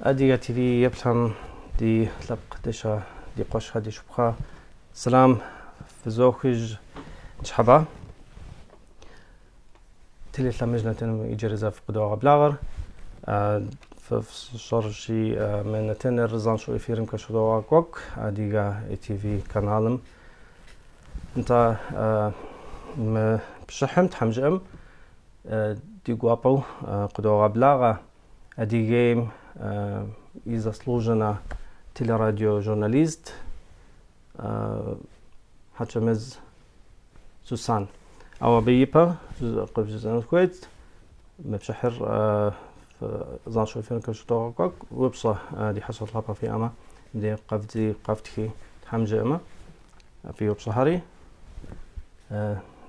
Адыгэ ТВ еплъхэм ди лъэпкъ дыщэ, ди къуэшхэ, ди шыпхъухэ сэлам фызохыж ныщхьэбэ. Телелъэмыж нэтыным иджыри зэ фыкъыдогъэблагъэр. Фэ фщӏэрщи, мы нэтыныр занщӏэу эфирым къыщыдогъэкӏуэкӏ Адыгэ ТВ каналым. Нтӏэ, мы пшыхьым, Тхьэм жиӏэм, ди гуапэу къыдогъэблагъэ Адыгейм и заслуженнэ телерадиожурналист Хьэчэмыз Сусан. Ауэ абы ипэ къывжесӏэну сыхуейт, мы пшыхьыр занщӏэу эфирым къыщыдогъэкӏуэкӏ, упщӏэ ди хьэщӏэ лъапӏэ фиӏэмэ, мыбдеж къэвдзи, къэфтхи, Тхьэм жиӏэмэ, фи упщӏэхэри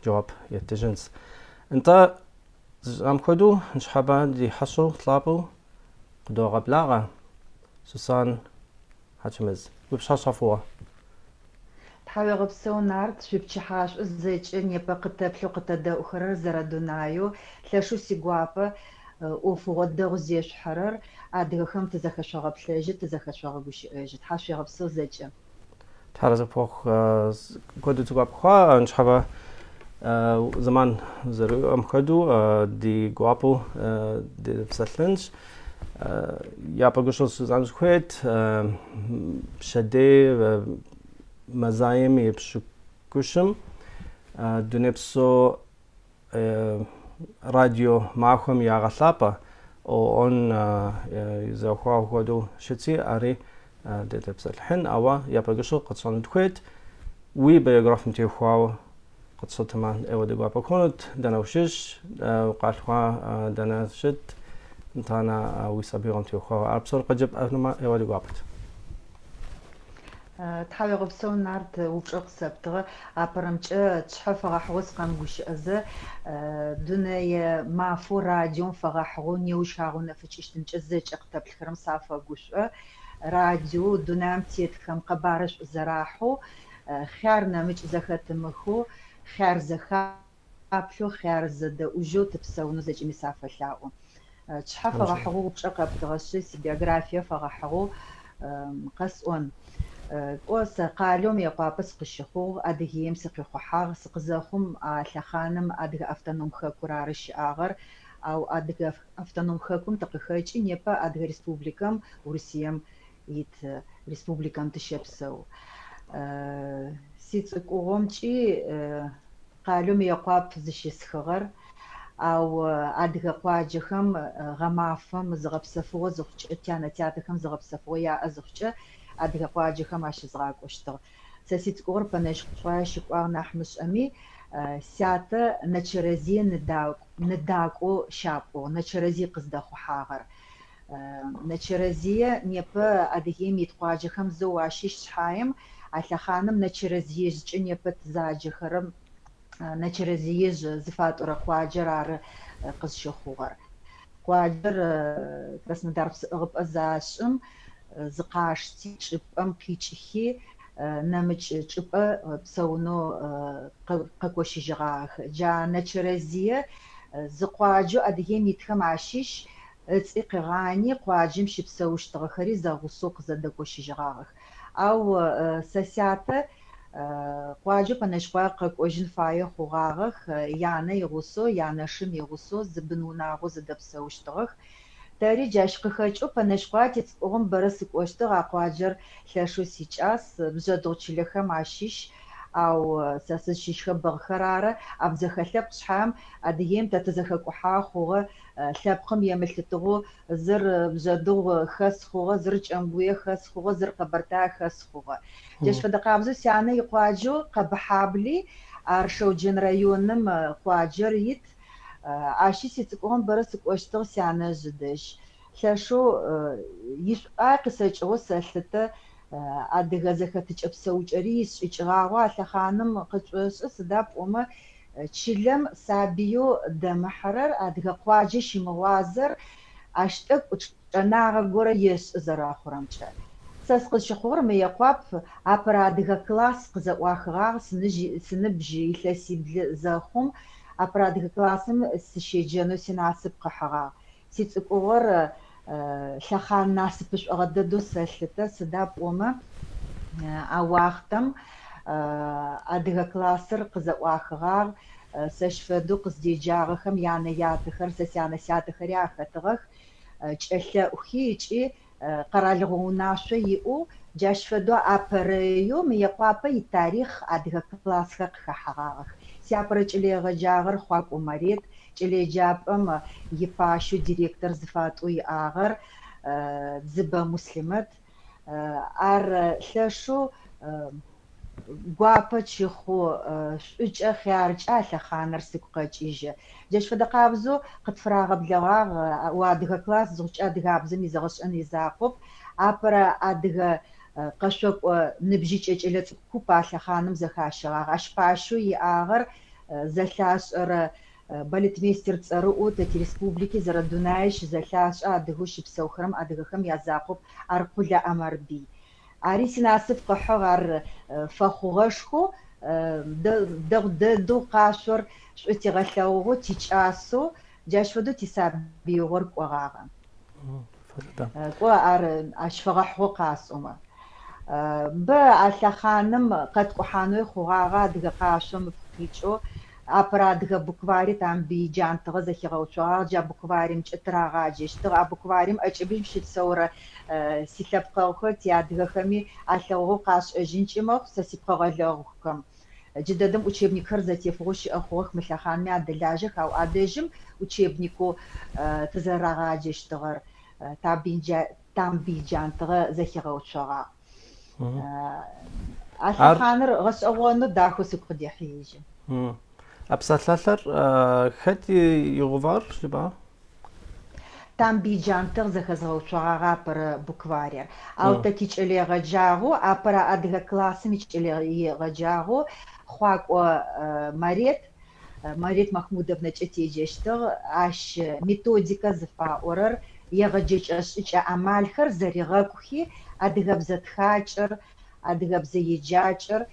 жэуап еттыжынщ. Нтӏэ, Жысӏам хуэдэу, ныщхьэбэ ди хьэщӏэу лъапӏэу къыдогъэблагъэ Сусан Хьэчэмыз. Уи пщыхьэщхьэ фӏыуэ. Тхьауегъэпсэу, Нарт, шъуипчыхьашӏу зэкӏэ непэ къытэплъэу къытэдэӏухэрэр зэрэдунаеу лъэшэу сигуапэ ӏофыгъо дэгъу зешъухьэрэр, адыгэхэм тызэхэшъогъэплъэжьы, тызэхэшъогъэгущыӏэжьы. Тхьашъуегъэпсэу зэкӏэ. Тхьэр арэзы пхухъу, куэду си гуапэ хъуа, ныщхьэбэ зэман зэрыуиӏэм хуэдэу ди гуапэу дыпсэлъэнщ. Япэ гущэу жысӏэну сыхуейт, пщэдей мазаем и пщыкӏущым дунейпсо радио махуэм ягъэлъапӏэ ООН зэхуауэ хуэдэу щытси, ари дытепсэлъыхьын, ауэ япэ гущэу къэтщӏэну дыхуейт. Уи биографием теухуауэ къэтщӏэтэмэ, ӏейуэ ди гуапэ хъунут. Дэнэ ущыщ, укъалъхуа дэнэ щыт, итӏанэ уи сабийгъуэм теухуауэ. Ар псор къыджепӏэнумэ, ӏейуэ ди гуапэт. Тхьауегъэпсэу, Нарт, упчӏэ къысэптыгъэ. Апэрэмкӏэ, тшъхьэ фэгъэхьыгъэу сыкъэмыгущыӏэзэ, дунэе мафэу радиом фэгъэхьыгъэу неущ хагъэунэфыкӏыщтымкӏэ зэкӏэ къытэплъыхэрэм сафэгушӏо. Радиоу дунаим тетхэм къэбарышӏу зэрахьэу, хъяр нэмыкӏ зэхэтымыхэу, хъяр зэхаплъэу, хъяр зэдэӏужьэу тыпсэунэу зэкӏэми сафэлъаӏо. Тшъхьэ фэгъэхьыгъэу упчӏэ къэптыгъэшъы, сибиографие фэгъэхьыгъэу къэсӏон. Кӏо, сэ къалэу Мыекъуапэ сыкъыщыхъугъ, Адыгеим сыкъихъухьагъ. Сыкъызэхъум а лъэхъаным Адыгэ автоном хэкур ары щыӏагъэр. Ау Адыгэ автоном хэкум тыкъыхэкӏи, непэ Адыгэ Республикэм, Урысыем ит республикэм тыщэпсэу. Сицӏыкӏугъомкӏи Къалэу Мыекъуап зыщисхыгъэр, ау адыгэ къуаджэхэм гъэмафэм зыгъэпсэфыгъо зыхъукӏэ, тянэ-тятэхэм зыгъэпсэфыгъо яӏэ зыхъукӏэ, адыгэ къуаджэхэм ащызгъакӏощтыгъ. Сэ сицӏыкӏугъор Пэнэжьыкъуае щыкӏуагъ нахь мышӏэми, сятэ Нэчэрэзие ныдакӏоу щапӏугъ, Нэчэрэзий къыздэхъухьагъэр. Нэчэрэзие непэ Адыгеим ит къуаджэхэм зэу ащыщ шъхьаем, а лъэхъаным Нэчэрэзыежъкӏэ непэ тызаджэхэрэм Нэчэрэзыежъ зыфатӏорэ къуаджэр ары къызщыхъугъэр. Къуаджэр Краснодар псыӏыгъыпӏэ зашӏым, зыкъашти, чӏыпӏэм къикӏыхи, нэмыкӏ чӏыпӏэ псэунэу къэкощыжьыгъагъэх. Джа Нэчэрэзые зы къуаджэу Адыгеим итхэм ащыщ ыцӏи къыгъани, къуаджэм щыпсэущтыгъэхэри зэгъусэу къызэдэкощыжьыгъагъэх. Ау сэ сятэ къуаджэу Пэнэжьыкъуае къэкӏожьын фае хъугъагъэх, янэ игъусэу, янэшым игъусэу зы бын-унагъо зэдэпсэущтыгъэх. Тэри джащ къыхэкӏэу Пэнэжьыкъуае тицӏыкӏугъом бэрэ сыкӏощтыгъ, а къуаджэр лъэшэу сикӏас, бжъэдыгъу чылэхэм ащыщ, ау сэ сызщыщхэр Бэгъхэр ары, абдзэхэ лъэпкъ шъхьаем Адыгеим тэ тызэхэкӏухьагъэ хъугъэ, лъэпкъым емылъытыгъэу зыр Бжъэдыгъу хэс хъугъэ, зыр Кӏэмгуе хэс хъугъэ, зыр Къэбэртае хэс хъугъэ. Джащ фэдэ къабзэу сянэ икъуаджэу Къэбыхьабли, ар Шэуджэн районым къуаджэр ит, Ащи сицӏыкӏугъом бэрэ сыкӏощтыгъ сянэжъ ыдэжь. Лъэшэу ишӏуагъи къысэкӏыгъэу сэлъытэ, адыгэ зэхэтыкӏэ-псэукӏэри исшӏыкӏыгъагъэу а лъэхъаным къысшӏошӏы, сыда пӏомэ чылэм сабыеу дэмыхьэрэр, адыгэ къуаджэ щымыгъуазэр ащ тӏэкӏу чӏэнагъэ горэ ешӏы зэрэхъурэмкӏэ. Сэ сыкъызщыхъугъэр Мыекъуап, апэрэ адыгэ класс къызэӏуахыгъагъ сыныбжь илъэсибл зэхъум, апэрэ адыгэ классым сыщеджэнэу синасып къыхьыгъагъ. Сицӏыкӏугъор Лъэхъан насыпышӏогъэ дэдэу сэлъытэ, сыда пӏомэ а уахътэм адыгэ классыр къызэӏуахыгъагъ, сэщ фэдэу къыздеджагъэхэм янэ-ятэхэр, сэ сянэ-сятэхэри ахэтыгъэх, кӏэлъэӏухи ыкӏи къэралыгъо унашъо иӏэу, джащ фэдэу апэрэеу Мыекъуапэ итарихъ адыгэ классхэр къыхэхьэгъагъэх. Сиапэрэ кӏэлэегъэджагъэр Хъуакӏо Марет, кӏэлэеджапӏэм ипащэу директор зыфатӏоу иӏагъэр Дзыбэ Муслъимэт. Ар лъэшэу гуапэ тщыхъоу, шӏукӏэ, хъяркӏэ а лъэхъаныр сыгу къэкӏыжьы. Джащ фэдэ къабзэу къытфырагъэблэгъагъ уадыгэ класс зыхъукӏэ адыгабзэм изэгъэшӏэн изакъоп, апэрэ адыгэ къэшъокӏо ныбжьыкӏэ кӏэлэцӏыкӏу куп а лъэхъаным зэхащэгъагъ. Ащ пащэу иӏагъэр зэлъашӏэрэ балетмейстер цӏэрыӏоу тэ тиреспублики зэрэдунае щызэлъашӏэ адыгэу щыпсэухэрэм адыгэхэм язакъоп, ар Къулэ Амэрбый. Ари синасып къыхьыгъ, ар фэхъугъэшхоу, дэгъу дэдэу къашъор шӏу тигъэлъэгъугъэу, тикӏасэу, джащ фэдэу тисабыигъор кӏогъагъэ. Кӏо, ар ащ фэгъэхьыгъэу къасӏомэ. Бэ а лъэхъаным къэткӏухьанэуи хъугъагъэ адыгэ къашъом ыпкъ къикӏэу. Апэрэ адыгэ буквари Тамбый Джантыгъэ зэхигъэуцогъагъ, джа букваримкӏэ тырагъаджэщтыгъ. А букварим ӏэкӏыбым щыпсэурэ силъэпкъэгъухэр, тиадыгэхэми алъэгъугъэу къашӏэжьынкӏи мэхъу сэ сипкъыгъэлэгъухэм. Джыдэдэм учебникхэр зэтефыгъэу щыӏэ хъугъэх, мы лъэхъанми адэлажьэх, ау адэжьым учебникэу тызэрэрагъаджэщтыгъэр Тамбый Джантыгъэ зэхигъэуцогъагъ. А лъэхъаныр гъэшӏэгъонэу дахэу сыгу къыдехьыежьы. А псалъалъэр хэт игъэувар жыпӏа? Тамбый Джантыгъ зэхэзгъэуцогъагъэ апэрэ букварер. Ау тэ тикӏэлэегъэджагъэу, апэрэ адыгэ классым икӏэлэегъэджагъэу Хъуакӏо Марет, Марет Махмудовнэкӏэ теджэщтыгъ, ащ методикэ зыфаӏорэр, егъэджэкӏэ шӏыкӏэ амалхэр зэригъэкӏухи, адыгэбзэ тхакӏэр, адыгэбзэ еджакӏэр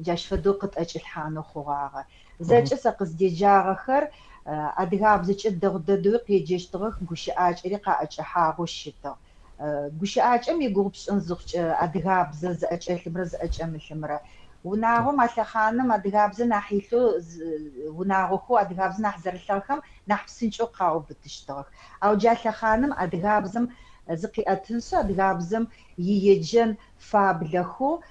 джащ фэдэу къытӏэкӏилъхьанэу хъугъагъэ. Зэкӏэ сэ къыздеджагъэхэр адыгабзэкӏэ дэгъу дэдэуи къеджэщтыгъэх, гущыӏакӏэри къаӏэкӏэхьагъэу щытыгъ. Гущыӏакӏэм игугъу пшӏын зыхъукӏэ, адыгабзэ зыӏэкӏэлъымрэ зыӏэкӏэмылъымрэ. Унагъом а лъэхъаным адыгабзэ нахь илъэу, унагъохэу адыгабзэ нахь зэрылъыгъэхэм нахь псынкӏэу къаубытыщтыгъэх. Ау джа лъэхъаным адыгабзэм зыкъиӏэтыншъ, адыгабзэм иеджэн фаблэхэу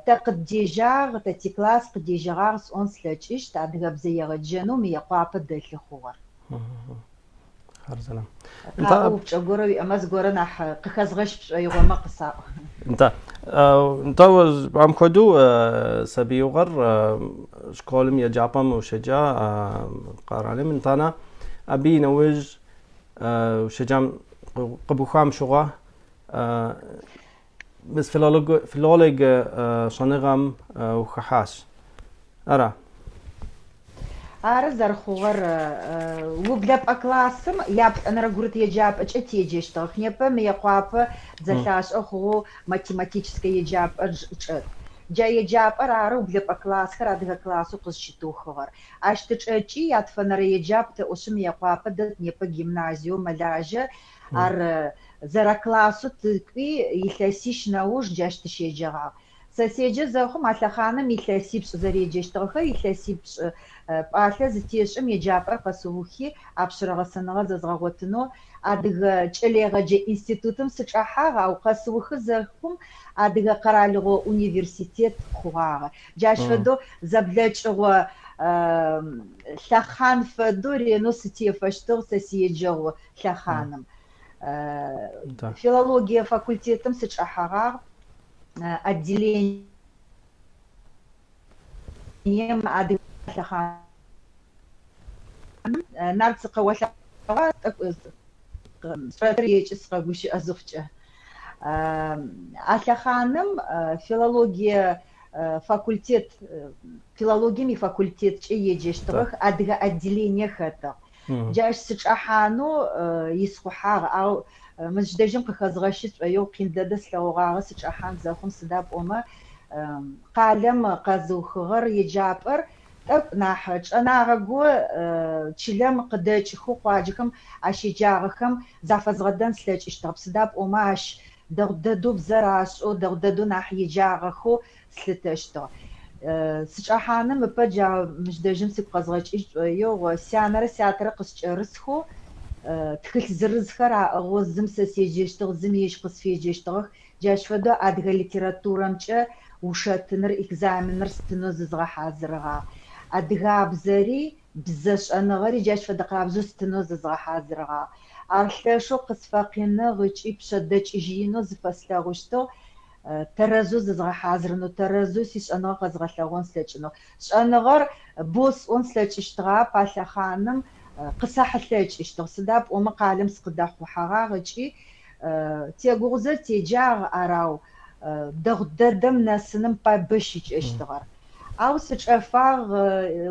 тэ къыддежьагъ, тэ тикласс къыдежьэгъагъ сӏон слъэкӏыщт адыгэбзэ егъэджэнэу Мыекъуапэ дэлъы хъугъэр. Хъарзынэ. Къаӏо упчӏэ горэ уиӏэмэ, зыгорэ нахь къыхэзгъэщ пшӏоигъомэ къысаӏу. Нтӏэ. Нтӏэ, жыпӏам хуэдэу сабиигъуэр школым, еджапӏэм ущеджа къэралым, нтӏанэ абы и нэужь ущеджам къыбухам щыгъуэ мис филолог щӏэныгъэм ухыхьащ. Ара? Ары зэрэхъугъэр. Ублэпӏэ классым яплӏэнэрэ гурыт еджапӏэкӏэ теджэщтыгъэх. Непэ Мыекъуапэ зэлъашӏэ хъугъэу математическэ еджапӏэр чӏэт. Джа еджапӏэр ары ублэпӏэ классхэр адыгэ классэу къызщытыухыгъэр. Ащ тычӏэкӏи ятфэнэрэ еджапӏ тэӏошъы Мыекъуапэ дэт непэ гимназиеу мэлажьэ. Ар зэрэклассэу тыкӏуи илъэсищ нэуж джащ тыщеджэгъагъ. Сэ седжэ зэхъум а лъэхъаным илъэсипшӏ зэреджэщтыгъэхэр, илъэсипшӏ пӏалъэ зытешӏым еджапӏэр къэсыухи, апшъэрэ гъэсэныгъэ зэзгъэгъотынэу Адыгэ кӏэлэегъэджэ институтым сычӏэхьагъ, ау къэсыухы зэхъум Адыгэ къэралыгъо университет хъугъагъэ. Джащ фэдэу зэблэкӏыгъо лъэхъан фэдэу ренэу сытефэщтыгъ сэ сиеджэгъу лъэхъаным. Филологие факультетым сычӏэхьэгъагъ. Отделением адыгэ лъэхъаным Нарт сыкъэолъэгъуа тӏэкӏу сурэтыр екӏы сыкъэгущыӏэ зыхъукӏэ. А лъэхъаным филологие факультет, филологием ифакультеткӏэ еджэщтыгъэх, адыгэ отделение хэтыгъ. Джащ сычӏэхьанэу исхъухьагъ, ау мыщ дэжьым къыхэзгъэщы сшӏоигъу, къин дэдэ слъэгъугъагъэ сычӏэхьан зэхъум, сыда пӏомэ къалэм къэзыухыгъэр еджапӏэр. Тӏэкӏу нахь чӏэнагъэго чылэм къыдэкӏыхэу къуаджэхэм ащеджагъэхэм зафэзгъэдэн слъэкӏыщтыгъэп, сыда пӏомэ ащ дэгъу дэдэу бзэр ашӏэу, дэгъу дэдэу нахь еджагъэхэу слъытэщтыгъ. Сычӏэхьаным ыпэ джа мыщ дэжьым сыгу къэзгъэкӏыжь шӏоигъу, сянэрэ сятэрэ къыскӏэрысхэу тхылъ зырызхэр аӏыгъэу зым сэ седжэщтыгъ, зым ежь къысфеджэщтыгъэх. Джащ фэдэу адыгэ литературэмкӏэ ушэтыныр, экзаменыр стынэу зызгъэхьазырыгъагъ. Адыгабзэри, бзэ шӏэныгъэри джащ фэдэ къабзэу стынэу зызгъэхьазырыгъагъ. Ар лъэшэу къысфэкъиныгъ ыкӏи пшъэдэкӏыжь инэу зыфэслъэгъущтыгъ, тэрэзэу зызгъэхьазырынэу, тэрэзэу сишӏэныгъэ къэзгъэлъэгъон слъэкӏынэу. Шӏэныгъэр боу сӏон слъэкӏыщтыгъап а лъэхъаным, къысэхьылъэкӏыщтыгъ, сыда пӏомэ къалэм сыкъыдэхъухьэгъагъ ыкӏи тегугъузэ теджагъ, ар ау дэгъу дэдэм нэсыным пай бэ щыкӏэщтыгъэр. Ау сычӏэфагъ,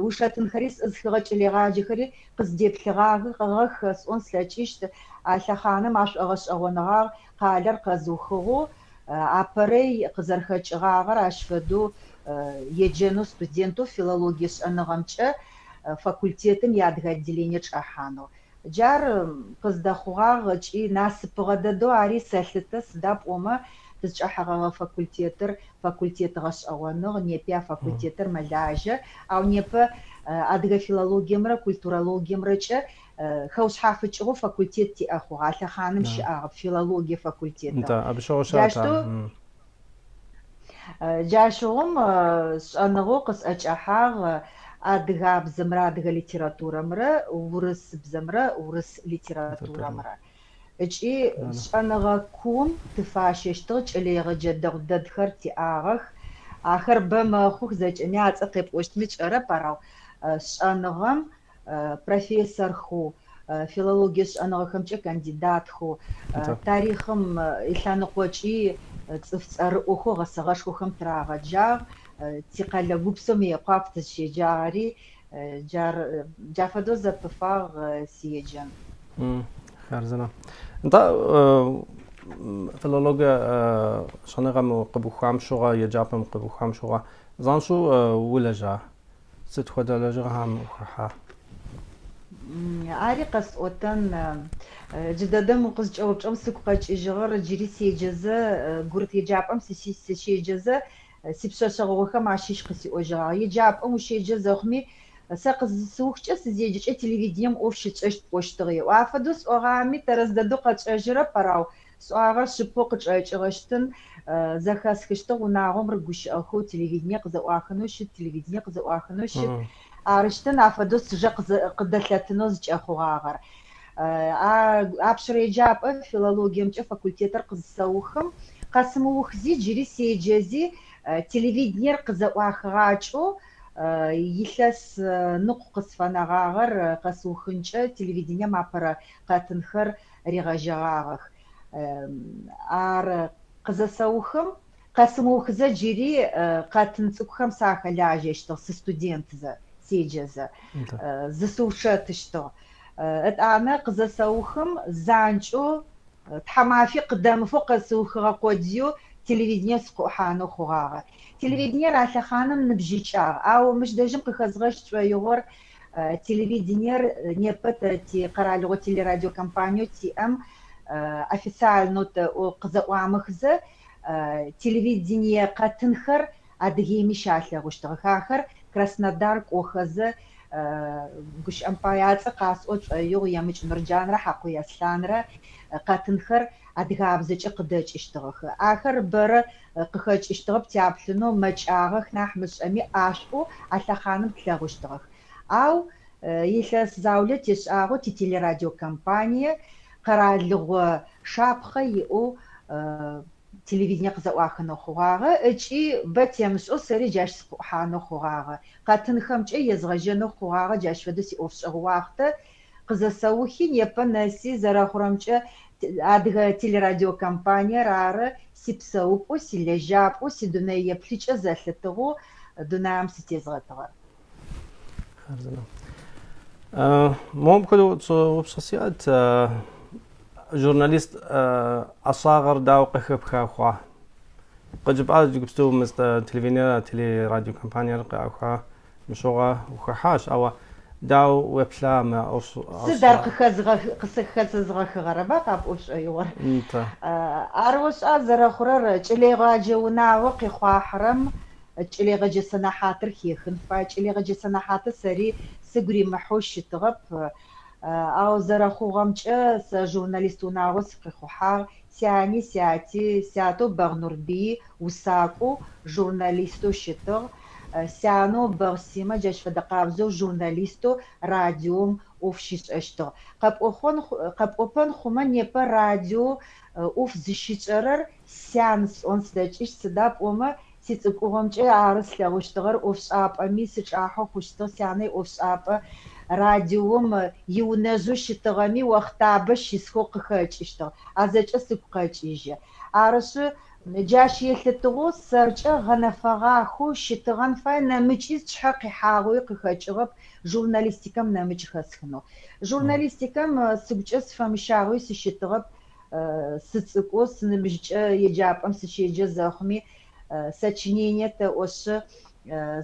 ушэтынхэри сӏызыхыгъэ кӏэлэегъаджэхэри къыздеплъыгъагъэх сӏон слъэкӏыщт. А лъэхъаным ашӏогъэшӏэгъоныгъагъ къалэр къэзыухыгъэу апэрэй къызэрхэкӏыгъагъэр ащ фэдэу еджэнэу студентэу филологие шӏэныгъэмкӏэ факультетым иадыгэ отделение чӏэхьанэу. Джар къыздэхъугъагъ ыкӏи насыпыгъэ дэдэу ари сэлъытэ, сыда пӏомэ тызчӏэхьэгъэгъэ факультетыр факультет гъэшӏэгъоныгъ, непи а факультетыр мэлажьэ, ау непэ адыгэ филологиемрэ культурологиемрэкӏэ хэушъхьафыкӏыгъэу факультет тиӏэ хъугъэ, а лъэхъаным щыӏагъэп филологие факультетыгъ. Джащтэу Джащыгъум шӏэныгъэу къысӏэкӏэхьагъ адыгабзэмрэ адыгэ литературэмрэ, урысыбзэмрэ урыс литературэмрэ. Ыкӏи шӏэныгъэ куум тыфащэщтыгъ, кӏэлэегъэджэ дэгъу дэдхэр тиӏагъэх. Ахэр бэ мэхъух, зэкӏэми ацӏэ къепӏощтми тшӏэрэп, ар ау шӏэныгъэм профессорхэу, филологие шӏэныгъэхэмкӏэ кандидатхэу, тарихъым ылъэныкъокӏи цӏыф цӏэрыӏохэу гъэсэгъэшхохэм тырагъэджагъ. Тикъэлэ гупсэу Мыекъуап тызщеджагъэри джар джа фэдэу зэпыфагъ сиеджэн. Хъарзынэ. Нтӏэ, филологие щӏэныгъэм къыбухам щыгъуэ, еджапӏэм къыбухам щыгъуэ, занщӏэу улэжьа? Сыт хуэдэ лэжьыгъэхэм ухыхьа? Ари къэсӏотэн. Джыдэдэм укъызкӏэупчӏэм сыгу къэкӏыжьыгъэр джыри седжэзэ, гурыт еджапӏэм сыщеджэзэ, сипшъэшъэгъугъэхэм ащыщ къысиӏожьыгъагъ. Еджапӏэм ущеджэ зэхъуми, сэ къызысыухкӏэ сызеджэкӏэ телевидением ӏоф щытшӏэщт пӏощтыгъ еӏо. Афэдэу сӏогъами, тэрэз дэдэу къэтшӏэжьырэп, ар ау Сӏуагъэр шъыпкъэу къычӏэкӏыгъэщтын, зэхэсхыщтыгъ унагъом рыгущыӏэхэу, телевидение къызэӏуахынэу щыт, телевидение къызэӏуахынэу щыт. Арыщтын афэдэу сыжэ къыдэлъэтынэу зыкӏэхъугъагъэр. Апшъэрэ еджапӏэ филологиемкӏэ факультетыр къызысэухым, къэсымыухзи джыри седжэзи, телевидениер къызэӏуахыгъакӏэу илъэс ныкъу къысфэнэгъагъэр къэсыухынкӏэ телевидением апэрэ къэтынхэр ригъэжьэгъагъэх. Ар къызэсэухым, къэсымыухызэ джыри къэтын цӏыкӏухэм сахэлажьэщтыгъ, сыстудентзэ, седжэзэ, зысыушэтыщтыгъ. Ытӏанэ къызэсэухым занкӏэу тхьамафи къыдэмыфэу къэсыухыгъэ къодыеу телевидением сыкъыӏухьанэу хъугъагъэ. Телевидениер а лъэхъаным ныбжьыкӏагъ, ау мыщ дэжьым къыхэзгъэщ сшӏоигъор Телевидениер непэ тэ ти къэралыгъо телерадиокомпаниеу тиӏэм официальнэу тэӏо къызэӏуамыхзэ телевидение къэтынхэр Адыгеими щалъэгъущтыгъэх. Ахэр Краснодар кӏохэзэ, гущыӏэм пае ацӏэ къасӏо шӏоигъу, Емыкӏ Нурджанрэ Хьакъуй Аслъанрэ къэтынхэр адыгабзэкӏэ къыдэкӏыщтыгъэх. Ахэр бэрэ къыхэкӏыщтыгъэп, тяплъынэу мэкӏагъэх нахь мышӏэми, ӏашӏоу а лъэхъаным тлъэгъущтыгъэх. Ау илъэс заулэ тешӏагъэу тителерадиокомпание къэралыгъо шапхъэ иӏэу телевидение къызэӏуахынэу хъугъагъэ ыкӏи бэ темышӏэу сэри джащ сыкъыӏухьанэу хъугъагъэ. Къэтынхэмкӏэ езгъэжьэнэу хъугъагъэ джащ фэдэу сиӏофшӏэгъу уахътэ къызэсэухи, непэ нэси зэрэхъурэмкӏэ Адыгэ телерадиокомпаниер ары сипсэупӏэу, силэжьапӏэу, сидунэееплъыкӏэ зэлъытыгъэу дунаим сытезгъэтыгъэр. Хъарзынэ. Моуэ мыпхуэдэу упщӏэ сиӏэт, журналист ӏэщӏагъэр дауэ къыхэпха хъуа? Къыджыпӏа иджыпсту телевидениер, телерадиокомпаниер къаӏухуа? Мыщыгъуэ ухыхьащ, ауэ дауэ уеплъа мы Сыд ар къыхэзыгъэхыгъэр, аба къапӏо пшӏоигъор? Нтӏэ. Ар ошӏа зэрэхъурэр, кӏэлэегъаджэ унагъо къихъуахьырэм кӏэлэегъэджэ сэнэхьатыр хехын фай. Кӏэлэегъэджэ сэнэхьатыр сэри сыгу римыхьэу щытыгъэп. Ау зэрэхъугъэмкӏэ, сэ журналист унагъо сыкъихъухьагъ. Сяни сяти, сятэу Бэгъ Нурбыйи усакӏоу, журналистэу щытыгъ. Сянэу Бэгъ Симэ джащ фэдэ къабзэу журналистэу радиом ӏоф щишӏэщтыгъ. Къэпӏопэн хъумэ, непэ радио ӏоф зыщишӏэрэр сян сӏон слъэкӏыщт, сыда пӏомэ сицӏыкӏугъомкӏэ ары слъэгъущтыгъэр, ӏофшӏапӏэми сычӏахьэу хъущтыгъ, сянэ иӏофшӏапӏэ радиом иунэжъэу щытыгъэми охътабэ щысхэу къыхэкӏыщтыгъ. А зэкӏэ сыгу къэкӏыжьы. Арышъы, джащ елъытыгъэу сэркӏэ гъэнэфэгъахэу щытыгъэн фае, нэмыкӏи сшъхьэ къихьагъэуи къыхэкӏыгъэп журналистикэм нэмыкӏ хэсхынэу. Журналистикэм сыгукӏэ сыфэмыщагъэуи сыщытыгъэп, сыцӏыкӏоу сыныбжькӏэ еджапӏэм сыщеджэ зэхъуми, сочинение тэӏошъы,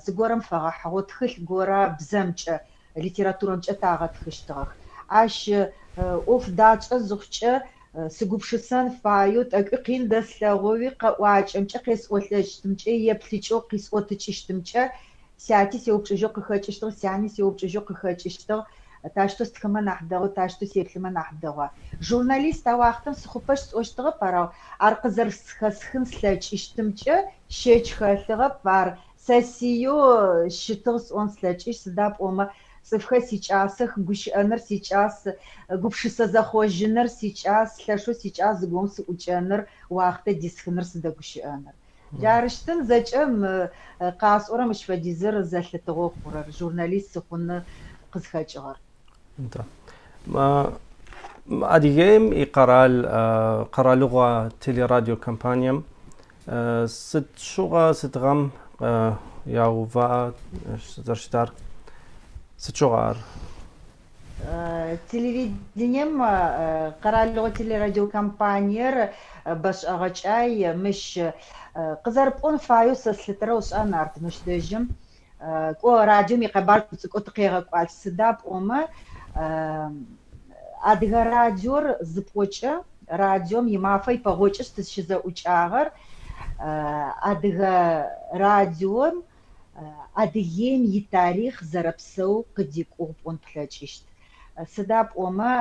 зыгорэм фэгъэхьыгъэу тхылъ горэ бзэмкӏэ, литературэмкӏэ тагъэтхыщтыгъэх. Ащ ӏоф датшӏэ зыхъукӏэ, сыгупшысэн фаеу, тӏэкӏуи къин дэслъэгъоуи къэӏуакӏэмкӏэ, къесӏолӏэщтымкӏэ, еплъыкӏэу къисӏотыкӏыщтымкӏэ сяти сеупчӏыжьэу къыхэкӏыщтыгъ, сяни сеупчӏыжьэу къыхэкӏыщтыгъ, тащтэу стхымэ нахь дэгъу, тащтэу сеплъымэ нахь дэгъуа. Журналист а уахътэм сыхъупэщт сӏощтыгъэп, ау ар къызэрэсхэсхын слъэкӏыщтымкӏэ щэч хэлъыгъэп, ар сэ сиеу щытыгъ сӏон слъэкӏыщт, сыда пӏомэ цӏыфхэр сикӏасэх, гущыӏэныр сикӏас, гупшысэ зэхъожьыныр сикӏас, лъэшэу сикӏас зыгорэм сыӏукӏэныр, уахътэ дисхыныр, сыдэгущыӏэныр. Джарыщтын зэкӏэ мы къасӏорэм мыщ фэдизыр зэлъытыгъэу хъурэр, журналист сыхъуныр къызхэкӏыгъэр. Нтӏэ. Адыгеим и къэрал къэралыгъуэ телерадиокомпанием сыт щыгъуэ сыт гъэм яува зэрыщытар? Сыт щыгъуэ ар? Телевидением къэралыгъо телерадиокомпаниер бэшӏэгъэкӏай мыщ къызэрыпӏон фаеу сэ слъытэрэ ошӏа Нарт мыщ дэжьым кӏо радиом икъэбар цӏыкӏоу тыкъегъэкӏуалӏ сыда пӏомэ Адыгэ радиор зыпӏокӏэ радиом имафэ ипэгъокӏышъ тызщызэӏукӏагъэр Адыгэ радиом Адыгеим итарихъ зэрэпсэу къыдикӏугъ пӏон плъэкӏыщт. Сыда пӏомэ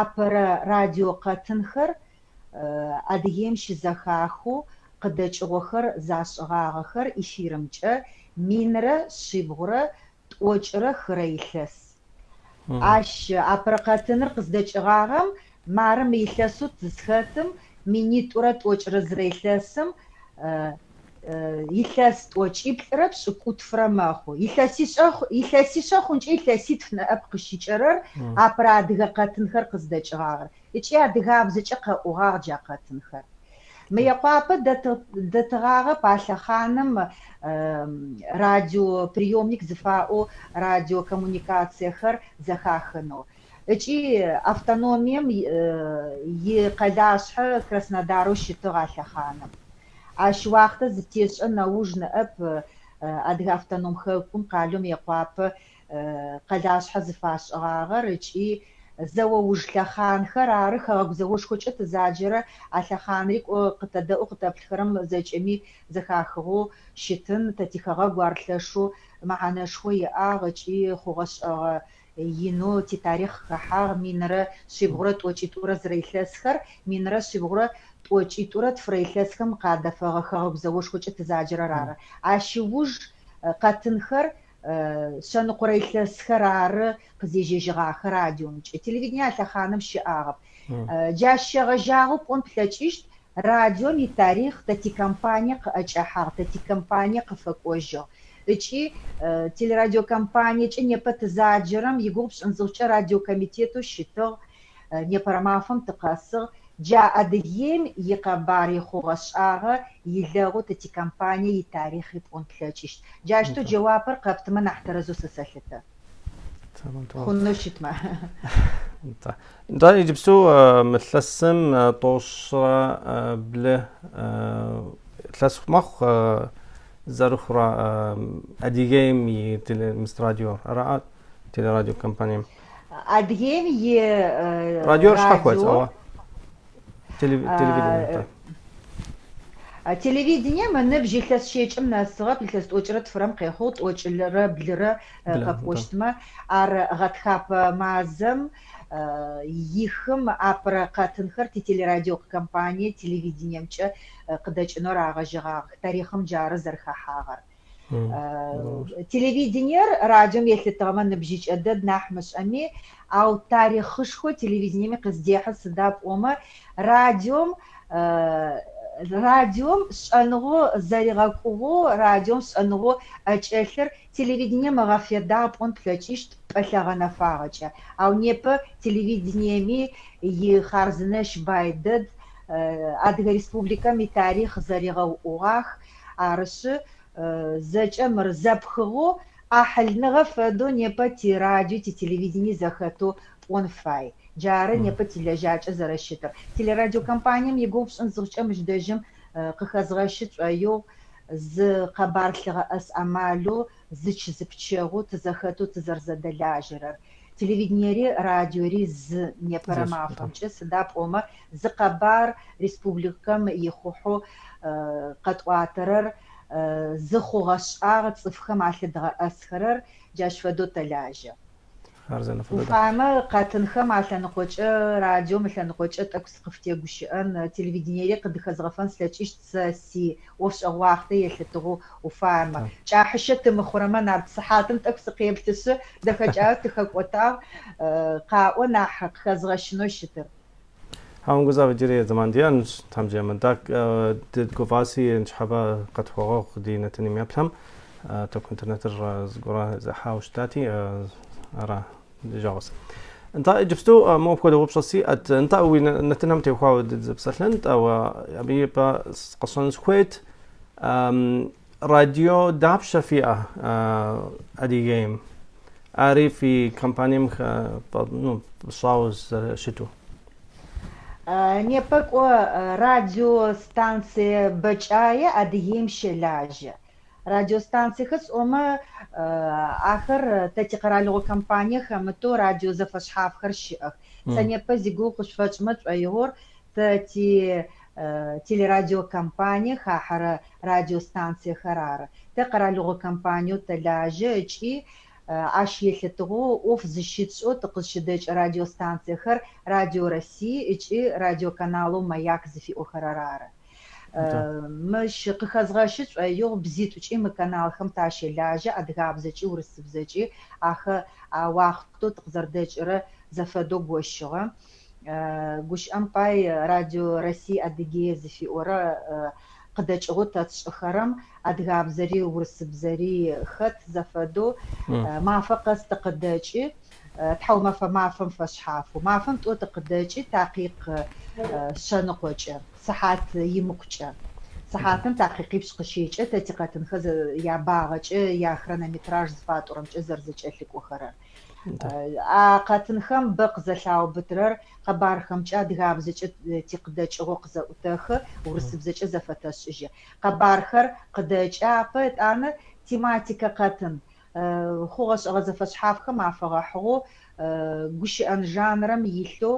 апэрэ радиокъэтынхэр Адыгеим щызэхахэу къыдэкӏыгъохэр зашӏыгъагъэхэр эфирымкӏэ 1143-рэ илъэс. Ащ апэрэ къэтыныр къыздэкӏыгъагъэм мары мы илъэсэу тызхэтым 2021-рэ илъэсым илъэс 390-рэ мэхъу. Илъэсишъэ хъункӏэ илъэситф ныӏэп къыщыкӏэрэр апэрэ адыгэ къэтынхэр къыздэкӏыгъагъэр. Ыкӏи адыгабзэкӏэ къэӏугъагъ джа къэтынхэр. Мыекъуапэ дэтыгъагъэп а лъэхъаным радиоприемник зыфаӏоу радиокоммуникациехэр зэхахынэу. Ыкӏи автономием икъэлашъхьэ Краснодарэу щытыгъ а лъэхъаным. Ащ уахътэ зытешӏэ нэуж ныӏэп Адыгэ автоном хэкум къалэу Мыекъуапэ къэлашъхьэ зыфашӏыгъагъэр ыкӏи зэо уж лъэхъанхэр ары Хэгъэгу зэошхокӏэ тызаджэрэ а лъэхъанри кӏо къытэдэӏу къытэплъыхэрэм зэкӏэми зэхахыгъэу щытын, тэ тихэгъэгу ар лъэшэу мэхьанэшхо иӏагъ ыкӏи хъугъэ-шӏэгъэ инэу титарихъ хэхьагъ 1391-рэ илъэсхэр, 1392-рэ илъэсхэм къадэфэгъэ Хэгъэгу зэошхокӏэ тызаджэрэр ары. Ащ ыуж къэтынхэр шъэныкъорэ илъэсхэр ары къызежьэжьыгъахэр радиомкӏэ. Телевидение а лъэхъаным щыӏагъэп. Джащ щегъэжьагъэу пӏон плъэкӏыщт, радиом итарихъ тэ тикомпание къыӏэкӏэхьагъ, тэ тикомпание къыфэкӏожьыгъ. Ыкӏи телерадиокомпаниекӏэ непэ тызаджэрэм игугъу пшӏын зыхъукӏэ радиокомитетэу щытыгъ, непэрэ мафэм тыкъэсыгъ. Джа Адыгеим икъэбар ихъугъэ-шӏагъэ илэгъоу тэ тикомпание итарихъи пӏон плъэкӏыщт. Джащтэу джэуапыр къэптымэ нахь тэрэзэу сэ сэлъытэ. Хъунэу щытмэ. Нтӏэ, иджыпсту мы илъэсым 93 илъэс мэхъу. зэрыхъурэ Адыгеим и радио, ара телерадиокомпанием? Адыгеим и Радиор щхьэхуэт, ауэ телевидение. Телевидением ыныбжь илъэс щэкӏым нэсыгъэп, илъэс 92-рэм къехъугъ, 92 къэпӏощтмэ. Ар гъэтхапэ мазэм ихым апэрэ къэтынхэр тителерадиокомпание телевидениемкӏэ къыдэкӏынэу рагъэжьэгъагъэх. Тарихъым джары зэрэхэхьагъэр. Телевидениер радиом елъытыгъэмэ ныбжьыкӏэ дэд нахь мышӏэми, ау тарихъышхо телевидениеми къыздехьы сыда пӏомэ радиом шӏэныгъэу зэригъэкӏугъэу, радиом шӏэныгъэу ӏэкӏэлъыр телевидением ыгъэфедагъ пӏон плъэкӏыщт пӏэлъэ гъэнэфагъэкӏэ. Ау непэ телевидениеми ихъарзынэщ бай дэд, Адыгэ Республикэм итарихъ зэригъэуӏугъах, арышъы зэкӏэ мыр зэпхыгъэу ӏахьылныгъэ фэдэу непэ тирадио, тителевидение зэхэтэу пӏон фай. Джары непэ тилэжьакӏэ зэрэщытыр. Телерадиокомпанием игугъу пшӏын зыхъукӏэ мыщ дэжьым къыхэзгъэщы шӏоигъу зы къэбар лъыгъэӏэс амалэу зыч-зыпчэгъоу тызэхэтэу тызэрзэдэлажьэрэр. Телевидениери радиори зы непэрэ мафэмкӏэ, сыда пӏомэ зы къэбар республикэм ихъухьэу къэтӏуатэрэр, зы хъугъэ-шӏагъ цӏыфхэм алъыдгъэӏэсхэрэр, джащ фэдэу тэлажьэ. Уфаемэ къэтынхэм алъэныкъокӏэ, радиом ылъэныкъокӏэ тӏэкӏу сыкъыфтегущыӏэн, телевидениери къыдыхэзгъэфэн слъэкӏыщт сэ си ӏофшӏэгъу уахътэ елъытыгъэу уфаемэ. Кӏахьыщэ тымыхъурэмэ, нарт сыхьатым тӏэкӏу сыкъеплъышъы, дэхэкӏаеу тыхэкӏотагъ, къаӏо нахь къыхэзгъэщынэу щытыр. Хьэуэ, умыгузавэ, иджыри зэман диӏэнщ, Тхьэм жиӏэмэ. Так, дыгуфӏаси ныщхьэбэ къытхуэгъэгъу ди нэтыным еплъхэм. Тӏэкӏу интернетыр зыгуэрэ зэхьауэ щытати, ара ди жагъуэс. Нтӏэ, иджыпсту мопхуэдэ упщӏэ сиӏэт. Нтӏэ, уи нэтынхэм теухуауэ дызэпсэлъэнт, ауэ абы ипэ къэсщӏэну сыхуейт. Радио дапщэ фиӏэ Адыгейм? Ари фи компанием пыщӏауэ зэрыщыту? Непэ кӏо радиостанцие бэкӏае Адыгеим щэлажьэ. Радиостанциехэр сӏомэ, ахэр тэ тикъэралыгъо компание хэмытэу радио зэфэшъхьафхэр щыӏэх. Сэ непэ зигугъу къышъуфэчӏымэ тшӏоигъор тэ ти телерадиокомпание хахьэрэ радиостанциехэр ары. Тэ къэралыгъо компаниеу тэлажьэ ыкӏи ащ елъытыгъэу ӏоф зыщытшӏэу тыкъызщыдэкӏ радиостанциехэр Радио России ыкӏи радиоканалэу Маяк зыфиӏохэрэр ары. Мыщ къыхэзгъэщы шӏоигъу бзитӏукӏи мы каналхэм тащэлажьэ, адыгабзэкӏи урысыбзэкӏи, ахэ а уахътэу тыкъызэрдэкӏырэ зэфэдэу гощыгъэ. Гущыӏэм пай Радио России Адыгея зыфиӏорэ къыдэкӏыгъэу тэ тшӏыхэрэм адыгабзэри урысыбзэри хэт зэфэдэу мафэ къэс тыкъыдэкӏы, тхьаумэфэ мафэм фэшъхьафэу. Мафэм тӏо тыкъыдэкӏы такъикъ шъэныкъокӏэ, сыхьат имыкъукӏэ. Сыхьатым такъикъипшӏ къыщекӏэ тэ тикъэтынхэр ябагъэкӏэ, яхронометраж зыфатӏорэмкӏэ зэрэзэкӏэлъыкӏохэрэр. А къэтынхэм бэ къызэлъаубытырэр къэбархэмкӏэ адыгабзэкӏэ тикъыдэкӏыгъо къызэӏутэхы, урысыбзэкӏэ зэфэтэшӏыжьы. Къэбархэр къыдэкӏы апэ, етӏанэ тематикэ къэтын, хъугъэ-шӏэгъэ зэфэшъхьафхэм афэгъэхьыгъэу гущыӏэн жанрэм илъэу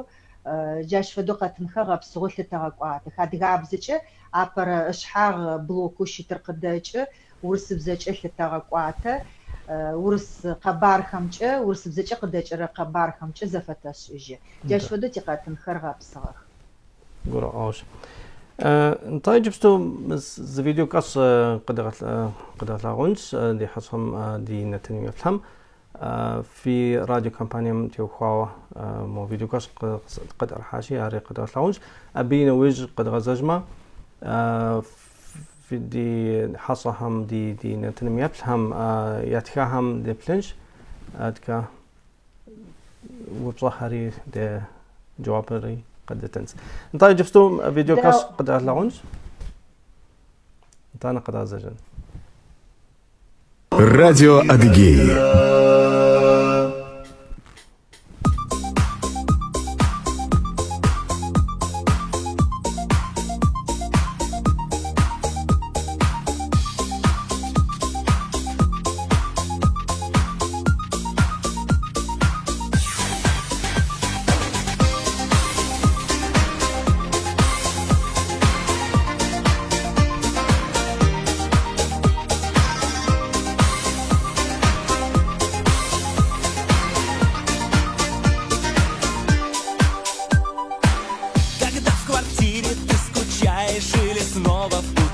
джащ фэдэу къэтынхэр гъэпсыгъэу лъытэгъэкӏуатэх. Адыгабзэкӏэ апэрэ ышъхьагъ блокэу щытыр къыдэкӏы, урысыбзэкӏэ лъытэгъэкӏуатэ, урыс къэбархэмкӏэ, урысыбзэкӏэ къыдэкӏырэ къэбархэмкӏэ зэфэтэшӏыжьы. Джащ фэдэу тикъэтынхэр гъэпсыгъэх. Гурыӏуэгъуэщ. Нтӏэ, иджыпсту зы видео кӏэщӏ къыдгъэлъэгъунщ ди хьэщӏэм ди нэтыным еплъхэм. Фи радиокомпанием теухуауэ мо видео кӏэщӏ къытӏэрыхьащи, ари къыдгъэлъэгъунщ. Абы и нэужь къэдгъэзэжмэ, ди хьэщӏэхэм, ди нэтыным еплъхэм ятхахэм деплъынщ. Адэкӏэ упщӏэхэри дэ жэуапри къыдэтынщ. Нтӏэ, иджыпсту видео кӏэщӏ къыдгъэлъэгъунщ. Итӏанэ къэдгъэзэжын. Радио Адыгеи.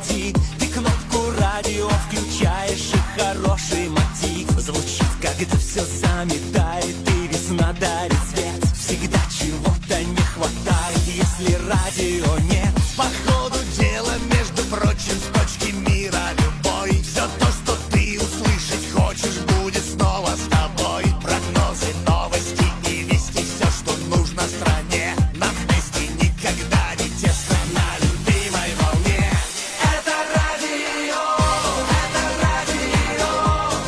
летит. Ты кнопку радио включаешь, и хороший мотив звучит, когда все заметает и весна дарит свет. Всегда чего-то не хватает, если радио нет. По ходу дела, между прочим, с точки мира любой, все то, что ты услышать хочешь, будет снова с тобой. Прогнозы, новости и вести, все, что нужно стране. Нам вместе никогда не тесно на любимой волне. Это радио, это радио,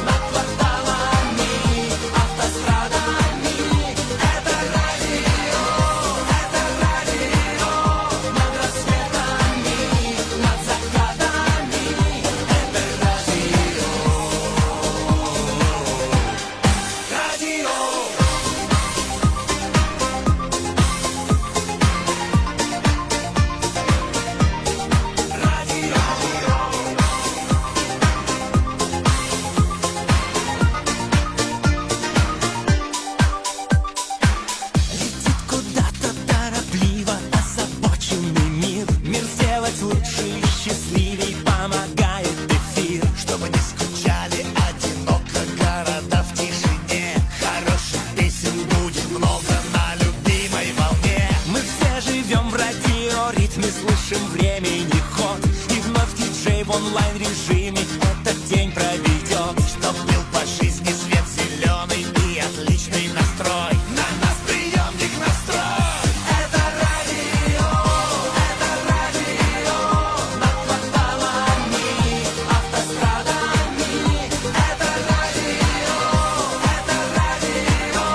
над кварталами, автострадами. Это радио, это радио, над рассветами, над закатами. Это радио, Радио. Летит куда-то торопливо озабоченный мир. Мир сделать лучше и счастливей помогает эфир. Чтобы не скучали одиноко города в тишине. Хороших песен будет много на любимой волне. Мы все живем в радиоритме, слышим времени ход. И вновь диджей в онлайн-режиме этот день проведет. Чтоб был по жизни свет зеленый и отличный настрой. На нас приемник настрой. Это радио, это радио, над кварталами, автострадами. Это радио, это радио,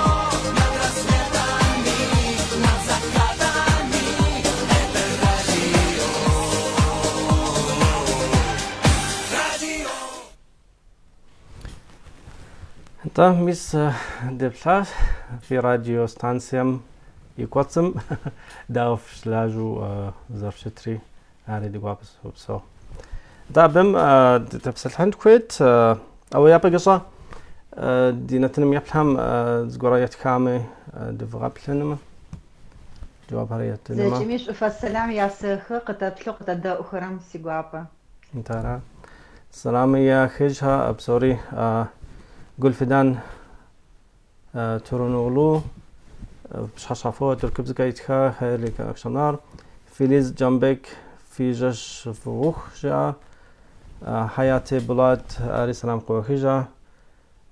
над рассветами, над закатами. Это радио, Радио. Нтӏэ, мис деплъащ фи радио станцием и кӏуэцӏым дауэ фыщылажьэу зэрыщытри, ари ди гуапэ сопсэу. Нтӏэ, абым дытепсэлъыхьын хуейт, ауэ япэ гыщӏэ ди нэтыным еплъхэм зыгуэрэ етхами дывгъэплъынымэ, джэуапхэр еттынымэ. Зэкӏэми шӏуфэс сэлам ясэхы, къытэплъэу къытэдэӏухэрэм сигуапэ. Нтӏэ, ара. Сэламы яхыжха псори Гулфидан Туруноглу, Пщхьэщхьэфо тыркубзэкӏэ итха Хайырли akşamlar. Filiz Canbek фи жэщ фӏыух жаӏэ. Хьэяти Булат ари сэлам къыуахыжа.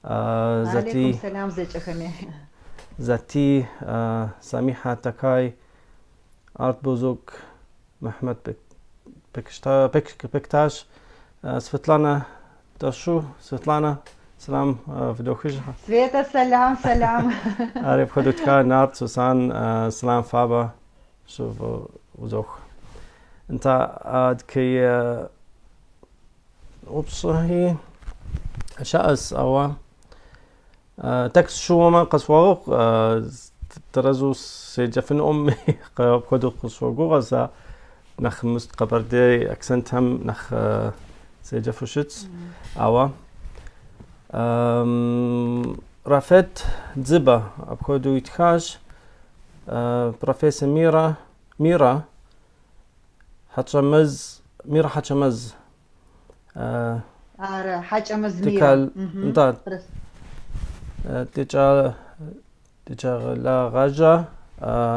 Зати Алейкум сэлам зэкӏэхэми. Зати Самиха Такай Арт Бузук Мехмет Бекташ Светлана Ташу Светлана сэлам фыдохыжха. Света, сэлам, сэлам. Ари апхуэдэу тха Нарт Сусан сэлам фабэ щывузох. Нтӏэ, адкӏэ упщӏэхи щыӏэс, ауэ текст щыуэмэ къысхуэгъэгъу, тэрэзу седжэфынуӏым, апхуэдэу къысщогугъэ сэ нэхъ къэбэрдей акцентхэм нэхъ седжэфу щытщ. Ауэ Рафет Дзыбэ апхуэдэу итхащ. Профессор Мира, Мира Хьэчэмыз, Мира Хьэчэмыз. Ар Хьэчэмыз Мира. Тыкал, нтӏэ. Тыкӏэгъэлагъэжьэ,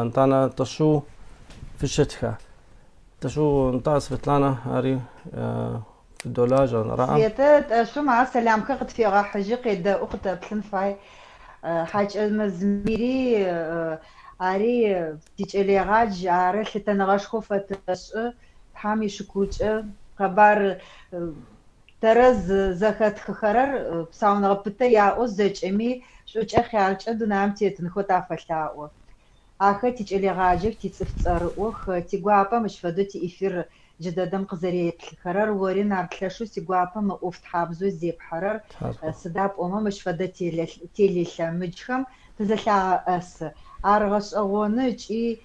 нтӏанэ тӏэщу фыщытхэ. Тӏэщу, нтӏэ, Светланэ, ари фыдолажьэ, араӏэ? Светэ, тӏэщум ар сэламхэр къытфегъэхьыжьы, къедэӏу, къытэплъын фай. Хьэчэмыз Мири, ари тикӏэлэегъадж, ары лъытэныгъэшхо фэтэшӏы, Тхьэм и шыкуркӏэ къэбар тэрэз зэхэтхыхэрэр псауныгъэ пытэ яӏэу зэкӏэми шӏукӏэ хъяркӏэ дунаим тетынхэу тафэлъаӏо. Ахэр тикӏэлэегъаджэх, тицӏыф цӏэрыӏох, тигуапэ мыщ фэдэу тиэфир джыдэдэм къызэреплъыхэрэр, ори нарт лъэшэу сигуапэ мы ӏофтхьабзэу зепхьэрэр, сыда пӏомэ мыщ фэдэ телелъэмыджхэм тызэлъагъэӏэсы. Ар гъэшӏэгъоны ыкӏи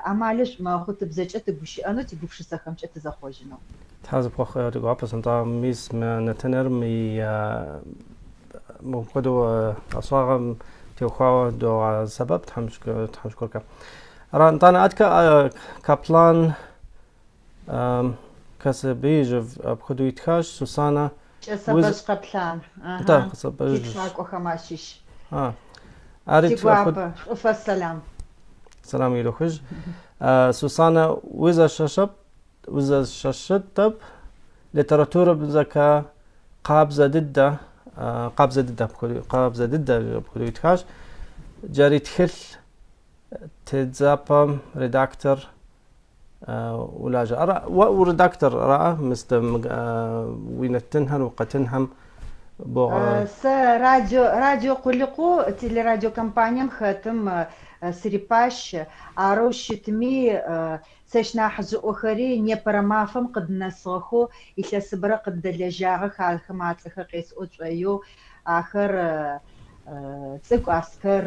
амалышӏу мэхъу тыбзэкӏэ тыгущыӏэнэу, тигупшысэхэмкӏэ тызэхъожьынэу. Тхьэ зыпхуэхъу ди гуапэщ, нтӏэ, мис мы нэтыныр мыпхуэдэу ӏэщӏагъэм теухуауэ догъэсэбэп, Тхьэм шыкуркӏэ. Ара, нтӏанэ, адкӏэ Каплан Касабеижев апхуэдэу итхащ, Сусанэ. Кӏэсэбэжъ Къэплъан. Нтӏэ, Кӏэсэбэжъ. Титхакӏохэм ащыщ. А. Ари Тигуапэ, шӏуфэс сэлам. Сэлам ирохыж. Сусанэ, узэщэщэп, узэщэщытэп, литературэбзэкэ къабзэ дыдэ, къабзэ дыдэ апхуэдэу, къабзэ дыдэ апхуэдэу итхащ. Джари тхылъ тедзапӏэм редактор улажьэ. Ара, уэ уредактор араӏэ, мис уи нэтынхэр, уи къэтынхэм богъэ... Сэ радио, радио къулыкъоу телерадиокомпанием хэтым сырипащ, арэу щытми, сэщ нахьыжъыӏохэри непэрэ мафэм къыднэсыгъэхэу илъэсыбэрэ къыддэлэжьагъэх, ахэм ацӏэхэр къесӏо шӏоигъу. Ахэр Цӏыкӏу Аскэр,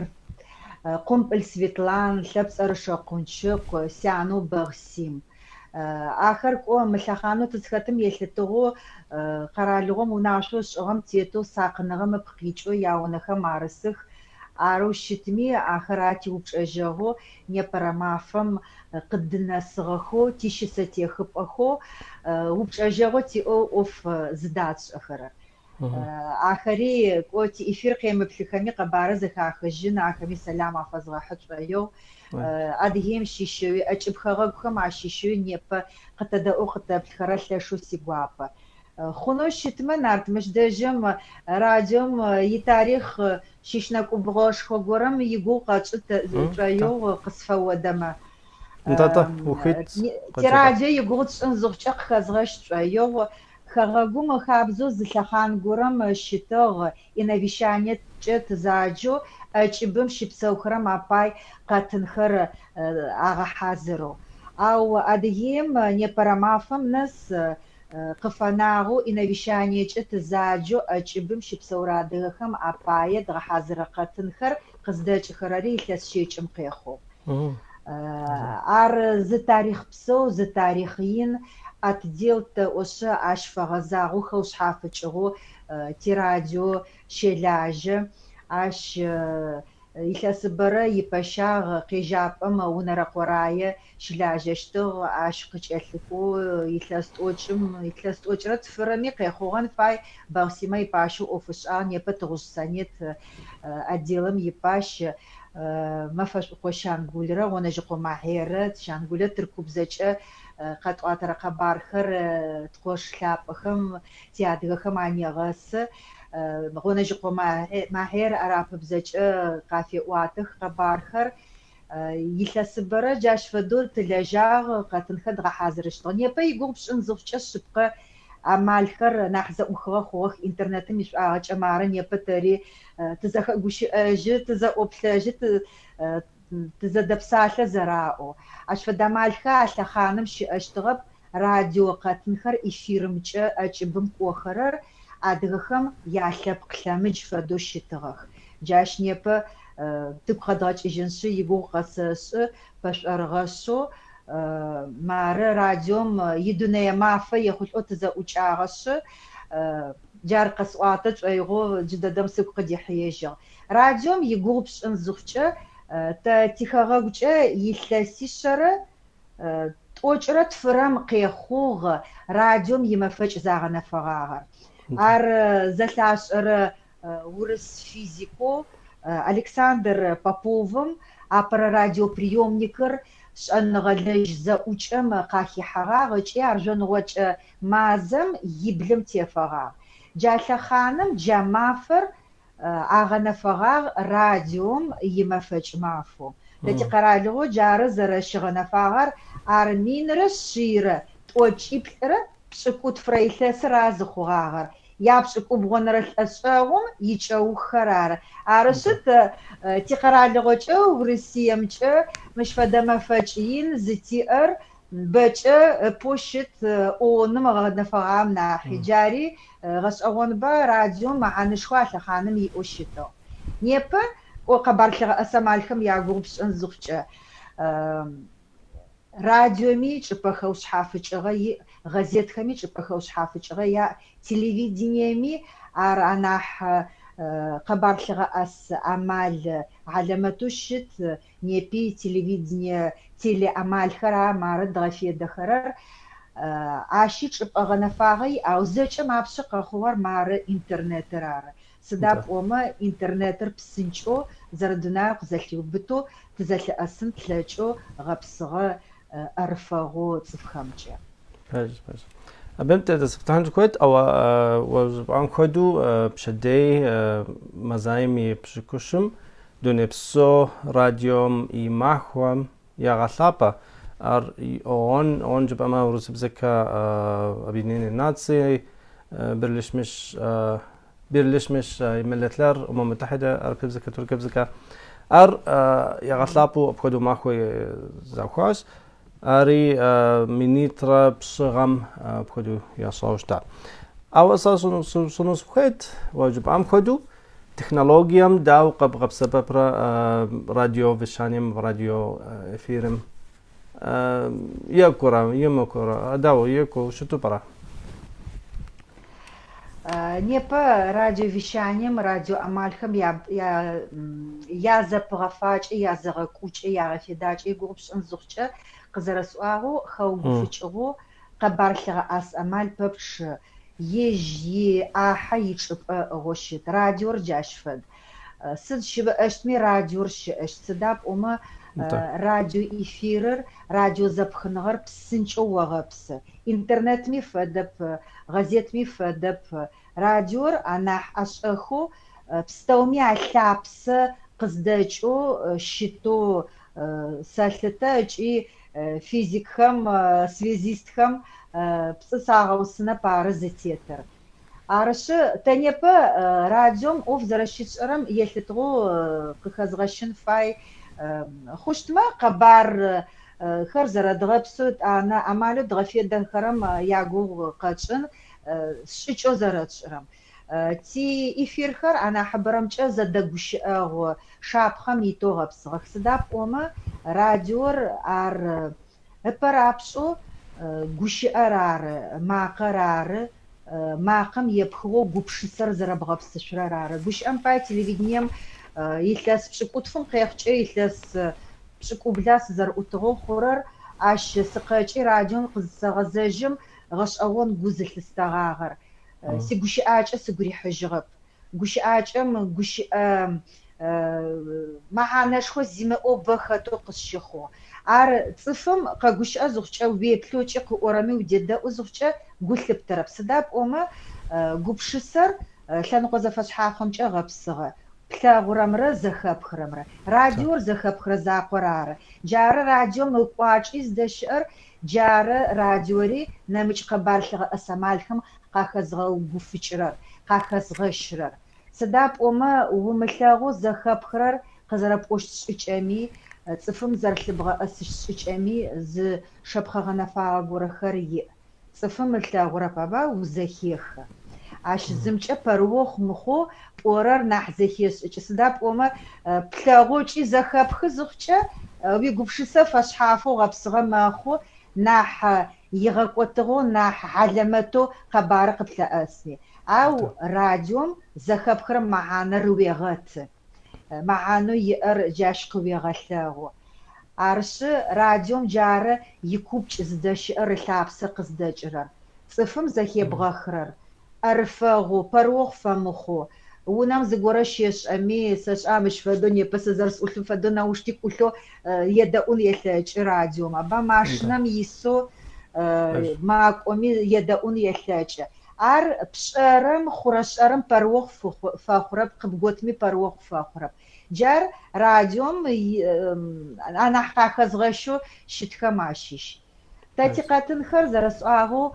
Къумпӏыл Светлан, Лъэпцӏэрышэ Къунчыкъу, сянэу Бэгъ Сим. Ахэр кӏо мы лъэхъанэу тызхэтым елъытыгъэу къэралыгъом унашъоу ышӏыгъэм тетэу сакъыныгъэм ыпкъ къикӏэу яунэхэм арысых. Арэу щытми, ахэр атиупчӏэжьэгъоу непэрэ мафэм къыддынэсыгъэхэу, тищысэтехыпӏэхэу, упчӏэжьэгъу тиӏэу ӏоф зыдатшӏэхэрэр. Ахэри кӏо тиэфир къемыплъыхэми къэбарыр зэхахыжьын, ахэми сэлам афэзгъэхьы шӏоигъу. Адыгеим щыщэуи, ӏэкӏыб хэгъэгухэм ащыщэуи непэ къытэдэӏоу къытэплъхэрэр лъэшэу сигуапэ. Хъунэу щытмэ, Нарт, мыщ дэжьым радиом итарихъ щыщ нэкӏубгъошхо горэм игугъу къэтшӏы шӏоигъу къысфэодэмэ. Нтӏэ-тӏэ, ухуит. Тирадио игугъу тшӏын зыхъукӏэ къыхэзгъэщ шӏоигъу. Хэгъэгум хабзэу зы лъэхъан горэм щытыгъ иновещаниекӏэ тызаджэу ӏэкӏыбым щыпсэухэрэм апай къэтынхэр агъэхьазырэу. Ау Адыгеим непэрэ мафэм нэс къыфэнагъэу иновещаниекӏэ тызаджэу ӏэкӏыбым щыпсэурэ адыгэхэм апае дгъэхьазырэ къэтынхэр къыздэкӏыхэрэри илъэс щэкӏым къехъугъ. Ар зы тарихъ псэу, зы тарихъ ин, отдел тэӏошъы ащ фэгъэзагъэу хэушъхьафыкӏыгъэу тирадио щэлажьэ. Ащ илъэсыбэрэ ипэщагъ къежьапӏэм Унэрэкъо Рае щылажьэщтыгъ, ащ къыкӏэлъыкӏоу илъэс тӏокӏым, илъэс тӏокӏырэ тфырэми къехъугъэн фай Бэгъ Симэ ипащэу ӏоф ышӏагъ, непэ Тыгъужъ Санет отделым ипащ. Мэфэшӏукъо Щангулрэ Гъонэжьыкъо Махьерэ, Щангулэ тыркубзэкӏэ къэтӏуатэрэ къэбархэр ткъош лъапӏэхэм, тиадыгэхэм анегъэсы. Гъонэжьыкъо Махьер арапыбзэкӏэ къафеӏуатэх къэбархэр. Илъэсыбэрэ джащ фэдэу тылэжьагъ, къэтынхэр дгъэхьазырыщтыгъ. Непэ игугъу пшӏын зыхъукӏэ шъыпкъэ амалхэр нахь зэӏухыгъэ хъугъэх интернетым ишӏуагъэкӏэ мары непэ тэри тызэхэгущыӏэжьы, тызэӏоплъэжьы, тызэдэпсалъэ зэраӏоу. Ащ фэдэ амалхэр а лъэхъаным щыӏэщтыгъэп, радио къэтынхэр эфирымкӏэ ӏэкӏыбым кӏохэрэр адыгэхэм ялъэпкъ лъэмыдж фэдэу щытыгъэх. Джащ непэ тыгу къэдгъэкӏыжьыншъы игугъу къэсэшӏы, пэшӏорыгъэшъэу мары радиом идунэе мафэ ехъулӏэу тызэӏукӏагъэшъы, джар къэсӏуатэ шӏоигъоу джыдэдэм сыгу къыдихьыежьыгъ. Радиом игугъу пшӏын зыхъукӏэ, тэ тихэгъэгукӏэ илъэсишъэрэ тӏокӏырэ тфырэм къехъугъ радиом имэфэкӏ загъэнэфэгъагъэр. Ар зэлъашӏэрэ урыс физикэу Александр Поповым апэрэ радиоприемникыр шӏэныгъэлэжь зэӏукӏэм къахихьэгъагъ ыкӏи ар жъоныгъокӏэ мазэм иблым тефэгъагъ. Джа лъэхъаным джа мафэр агъэнэфэгъагъ радиом имэфэкӏ мафэу. Тэ тикъэралыгъо джары зэрэщыгъэнэфагъэр, ар минрэ шъийрэ тӏокӏиплӏырэ пшӏыкӏутфырэ илъэсыр ар зыхъугъагъэр. Япшӏыкӏубгъонэрэ лӏэшӏэгъум икӏэуххэр ары. Арышъы, тэ тикъэралыгъокӏэ Урысыемкӏэ мыщ фэдэ мэфэкӏ ин зытиӏэр бэкӏэ ыпэу щыт ООН-м ыгъэнэфэгъагъэм нахьи. Джари гъэшӏэгъонба, радиом мэхьанышхо а лъэхъаным иӏэу щытыгъ. Непэ кӏо къэбарлъыгъэӏэс амалхэм ягугъу пшӏын зыхъукӏэ, радиоми чӏыпӏэ хэушъхьафыкӏыгъэ иӏ, гъэзетхэми чӏыпӏэ хэушъхьафыкӏыгъэ яӏ, телевидениеми ар анахь къэбарлъыгъэӏэс амал хьалэмэтэу щыт, непи телевидение, телеамалхэр а мары дгъэфедэхэрэр. Ащи чӏыпӏэ гъэнэфагъэ иӏ, ау зэкӏэм апшъэ къэхъугъэр мары интернетыр ары. Сыда пӏомэ интернетыр псынкӏэу зэрэдунаеу къызэлъиубытэу, тызэлъыӏэсын тлъэкӏэу гъэпсыгъэ ӏэрыфэгъу цӏыфхэмкӏэ. Пэж, пэж. Абым тытепсэлъыхьын дыхуейт, ауэ уэ жыпӏам хуэдэу пщэдей мазаем и пщыкӏущым дунейпсо радиом и махуэм ягъэлъапӏэ. Ар ООН, ООН жыпӏэмэ урысыбзэкӏэ Объединение Наций, Birleşmiş Birleşmiş Milletler, Умам Мутахьидэ, арапыбзэкӏэ, туркыбзэкӏэ. Ар ягъэлъапӏэу апхуэдэу махуэ захуащ. Ари минитӏрэ пщӏы гъэм апхуэдэу ящӏауэ щыта. Ауэ сэ сщӏэну сыхуейт, уэ жыпӏам хуэдэу, технологием дауэ къэбгъэсэбэпрэ радиовещанием, радиоэфирым? Екӏурэ, емыкӏурэ, дауэ екӏуу щыту пӏэрэ? Непэ радиовещанием, радиоамалхэм язэпыгъэфакӏэ, язэгъэкӏукӏэ, ягъэфедакӏэ игугъу пшӏын зыхъукӏэ, къызэрэсӏуагъэу, хэугуфыкӏыгъэу къэбар лъыгъэӏэс амал пэпчъ ежь иӏахьэ ичӏыпӏэ ыӏыгъэу щыт. Радиор джащ фэд. Сыд щымыӏэщтми радиор щыӏэщт. Сыда пӏомэ радиоэфирыр, радиозэпхыныгъэр псынкӏэу огъэпсы. Интернетми фэдэп, гъэзетми фэдэп. Радиор анахь ӏэшӏэхэу пстэуми алъапсэ къыздэкӏэу щытэу сэлъытэ ыкӏи физикхэм, связистхэм пцӏы сагъэусынэп ары зытетыр. Арышъы, тэ непэ радиом ӏоф зэрэщытшӏэрэм елъытыгъэу къыхэзгъэщын фай хъущтмэ, къэбархэр зэрэдгъэпсэу етӏанэ амалэу дгъэфедэхэрэм ягугъу къэтшӏын шӏыкӏэу зэрэтшӏырэм. Тиэфирхэр анахьыбэрэмкӏэ зэдэгущыӏэгъу шапхъэм итэу гъэпсыгъэх. Сыда пӏомэ радиор ар ыпэ рапшӏэу гущыӏэр ары, макъэр ары, макъэм епхыгъэу гупшысэр зэрэбгъэпсышъурэр ары. Гущыӏэм пае телевидением илъэс пшӏыкӏутфым къехъукӏэ илъэс пшӏыкӏубла сызэрыӏутыгъэу хъурэр, ащ сыкъэкӏи радиом къызысэгъэзэжьым гъэшӏэгъон гу зылъыстэгъагъэр. Сигущыӏакӏэ сыгу рихьыжьыгъэп. Гущыӏакӏэм гущыӏэ мэхьанэшхо зимыӏэу бэ хэтэу къысщыхъугъ. Ар цӏыфым къэгущыӏэ зыхъукӏэ уеплъэу ыкӏи къыӏорэми удедэӏу зыхъукӏэ гу лъыптэрэп. Сыда пӏомэ гупшысэр лъэныкъо зэфэшъхьафхэмкӏэ гъэпсыгъэ. Плъэгъурэмрэ зэхэпхырэмрэ. Радиор зэхэпхырэ закъор ары. Джары радиом ыкӏуачӏи зыдэщыӏэр, джары радиори нэмыкӏ къэбар лъыгъэӏэс амалхэм къахэзгъэугуфыкӏырэр, къахэзгъэщырэр. Сыда пӏомэ умылъэгъоу зэхэпхырэр къызэрэпӏощт шӏыкӏэми, цӏыфым зэрэлъыбгъэӏэсыщт шӏыкӏэми зы шэпхъэ гъэнэфагъэ горэхэр иӏ. Цӏыфым ылъэгъурэп, аба узэхехы. Ащ зымкӏэ пэрыохъу мыхъоу пӏорэр нахь зэхешӏыкӏы. Сыда пӏомэ плъэгъоу ыкӏи зэхэпхы зыхъукӏэ уигупшысэ фэшъхьафэу гъэпсыгъэ мэхъу, нахь игъэкӏотыгъэу, нахь хьалэмэтэу къэбарыр къыплъэӏэсми. Ау радиом зэхэпхырэм мэхьанэр рыуегъэты, мэхьанэу иӏэр джащ къыуегъэлъэгъу. Арышъы, радиом джары икупкӏ зыдэщыӏэр, ылъапсэ къыздэкӏырэр. Цӏыфым зэхебгъэхырэр, ӏэрыфэгъу, пэрыохъу фэмыхъу. Унэм зыгорэ щешӏэми, сэшӏа мыщ фэдэу, непэ сэ зэрэсӏулъым фэдэу наушник ӏулъэу едэӏун елъэкӏы радиом. Аба машинэм исэу макӏоми едэӏун елъэкӏы. Ар пшӏэрэм, хъурэ-шӏэрэм пэрыохъу фэхъурэп, къыбготми пэрыохъу фэхъурэп. Джар радиом анахь къахэзгъэщэу щытхэм ащыщ. Тэ тикъэтынхэр зэрэсӏуагъэу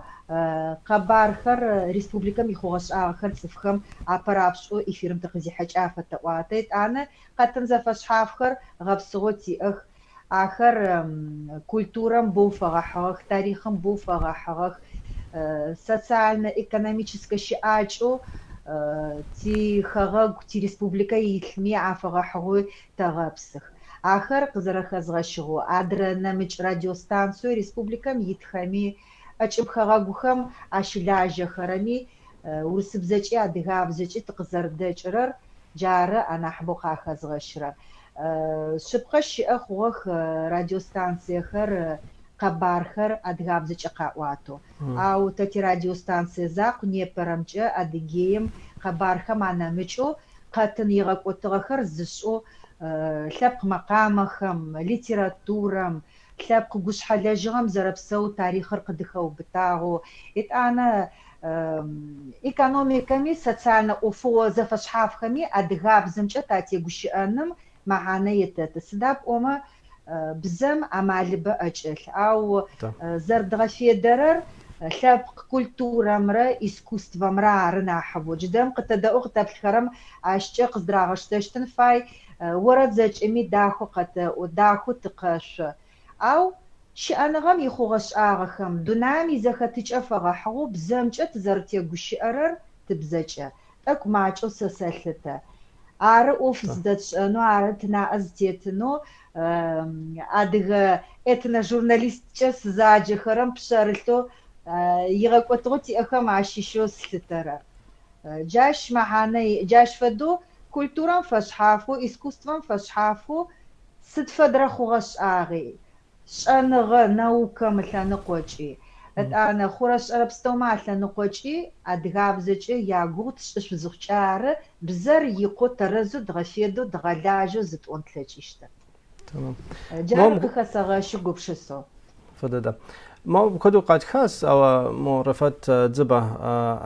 къэбархэр, республикэм ихъугъэ-шӏагъэхэр цӏыфхэм апэрапшӏэу эфирым тыкъызихьэкӏэ афэтэӏуатэ. Етӏанэ къэтын зэфэшъхьафхэр гъэпсыгъэу тиӏэх. Ахэр культурэм боу фэгъэхьыгъэх, тарихъым боу фэгъэхьыгъэх, социальнэ-экономическэ щыӏакӏэу тихэгъэгу, тиреспубликэ илъми афэгъэхьыгъэуи тэгъэпсых. Ахэр къызэрэхэзгъэщыгъэу, адрэ нэмыкӏ радиостанциеу республикэм итхэми, ӏэкӏыб хэгъэгухэм ащылажьэхэрэми урысыбзэкӏи адыгабзэкӏи тыкъызэрыдэкӏырэр джары анахьыбэу къахэзгъэщырэр. Шъыпкъэ щыӏэ хъугъэх радиостанциехэр къэбархэр адыгабзэкӏэ къаӏуатэу. Ау тэ тирадиостанцие закъу непэрэмкӏэ Адыгеим къэбархэм анэмыкӏэу къэтын игъэкӏотыгъэхэр зышӏэу лъэпкъ мэкъамэхэм, литературэм, лъэпкъ гушъхьэлэжьыгъэм зэрэпсэу тарихъыр къыдыхэубытагъэу, етӏанэ экономикэми, социальнэ ӏофыгъо зэфэшъхьафхэми адыгабзэмкӏэ татегущыӏэным мэхьанэ етэты. Сыда пӏомэ бзэм амалыбэ ӏэкӏэлъ, ау зэрдгъэфедэрэр лъэпкъ культурэмрэ искусствэмрэ ары нахьыбэу. Джыдэм къытэдэӏу къытэплъыхэрэм ащкӏэ къыздырагъэштэщтын фай, орэд зэкӏэми дахэу къэтэӏо, дахэу тыкъэшъо. Ау щыӏэныгъэм ихъугъэ-шӏагъэхэм, дунаим изэхэтыкӏэ фэгъэхьыгъэу бзэмкӏэ тызэрэтегущыӏэрэр тыбзэкӏэ. Тӏэкӏу макӏэу сэ сэлъытэ. Ары ӏоф зыдэтшӏэнэу, ары тынаӏэ зытетынэу адыгэ этножурналисткӏэ сызаджэхэрэм пшъэрылъэу игъэкӏотыгъэу тиӏэхэм ащыщэу слъытэрэр. Джащ мэхьанэ иӏ. Джащ фэдэу культурэм фэшъхьафэу, искусствэм фэшъхьафэу сыд фэдэрэ хъугъэ-шӏагъи, шӏэныгъэ, наукэм ылъэныкъокӏи, ытӏанэ хъурэ-шӏэрэ пстэумэ алъэныкъокӏи адыгабзэкӏэ ягугъу тшӏышъу зыхъукӏэ ары бзэр икъоу тэрэзэу дгъэфедэу, дгъэлажьэу зытӏон тлъэкӏыщтыр. Джары къыхэсэгъэщы гупшысэу. Фӏы дыдэ. Мо куэду къатхащ, ауэ мо Рэфэт Дзыбэ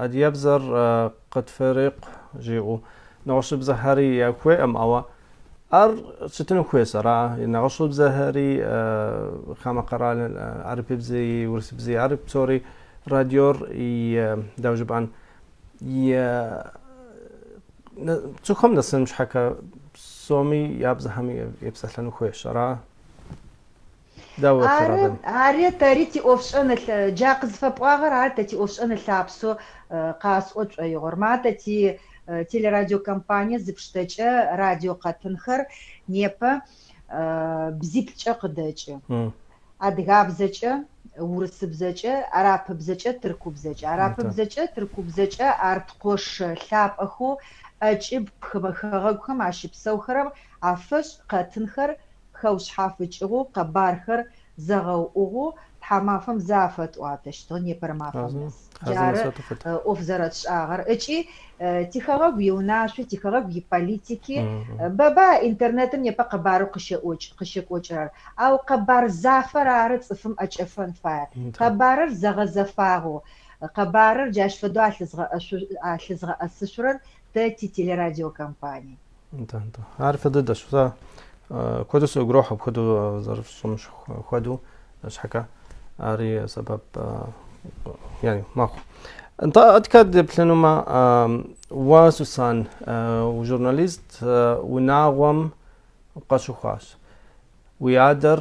адыгэбзэр къытфырикъу жиӏэу нэгъуэщӏыбзэхэри яхуейкъым, ауэ ар щытыну хуейщ, ара? Нэгъуэщӏыбзэхэри хамэ къэрал арыпыбзи, урысыбзи, ар псори радиор и дауэ жыпӏэн и цӏыхухэм нэсын щхьэкӏэ псоми я бзэхэми епсэлъэну хуейщ, ара? Дауэ Ары, ары тэри тиӏофшӏэн ылъ джа къызыфэпӏуагъэр ары тэ тиӏофшӏэн ылъапсэу къасӏо тшӏоигъор. Ма тэ ти телерадиокомпание зыпштэкӏэ радио къэтынхэр непэ бзиплӏкӏэ къыдэкӏы. Адыгабзэкӏэ, урысыбзэкӏэ, арапыбзэкӏэ, тыркубзэкӏэ. Арапыбзэкӏэ, тыркубзэкӏэ ар ткъош лъапӏэхэу ӏэкӏыб хэгъэгухэм ащыпсэухэрэм афэшӏ къэтынхэр хэушъхьафыкӏыгъэу къэбархэр зэгъэуӏугъэу тхьамафэм зэ афэтӏуатэщтыгъ непэрэ мафэм нэс. Джары ӏоф зэрэтшӏагъэр. Ыкӏи тихэгъэгу иунашъуи, тихэгъэгу иполитики бэба интернетым непэ къэбарэу къыщекӏокӏырэр. Ау къэбар зафэр ары цӏыфым ӏэкӏэфэн фаер. Къэбарыр зэгъэзэфагъэу, къэбарыр джащ фэдэу алъызгъэӏэсышъурэр тэ тителерадиокомпаний. Нтӏэ, нтӏэ. Ар фӏы дыдэщ. Сэ куэду сигу ирохь апхуэдэу зэрыфщӏым хуэдэу щхьэкӏэ ари сэбэп яни мэхъу. Нтӏэ, адэкӏэ деплъынумэ, уэ, Сусан, ужурналист унагъуэм къэщыхъуащ. Уи адэр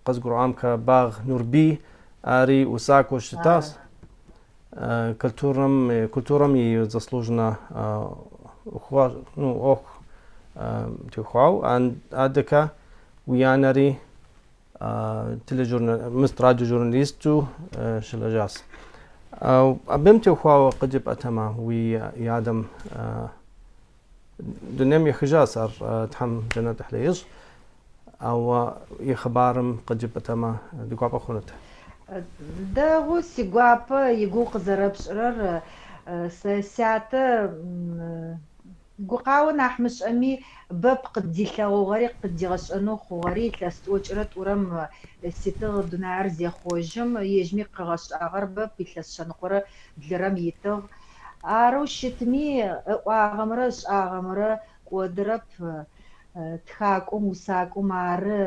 къызгурыӏуамкэ Багъ Нурбий, ари усакӏуэу щытащ. Культурэм, культурэм и заслуженнэ ну, ӏуэху теухуауэ, адэкӏэ уи анэри тележурна-, мыст радиожурналисту щылэжьащ. Абым теухуауэ къыджепӏэтэмэ, уи адэм дунейм ехыжащ ар Тхьэм жэнэт ӏыхьлы ищӏ. Ауэ и хъыбарым къыджепӏэтэмэ, ди гуапэ хъунут. Дэгъу, сигуапэ игугъу къызэрэпшӏырэр. Сэ сятэ гукъао нахь мышӏэми, бэп къыддилъэгъугъэри къыддигъэшӏэнэу хъугъэри, илъэс тӏокӏырэ тӏурэм ситыгъ дунаир зехъожьым, ежьми къыгъэшӏагъэр бэп, илъэс шъэныкъорэ блырэм итыгъ. Арэу щытми, ыӏуагъэмрэ ышӏагъэмрэ кӏодырэп. Тхакӏом, усакӏом ары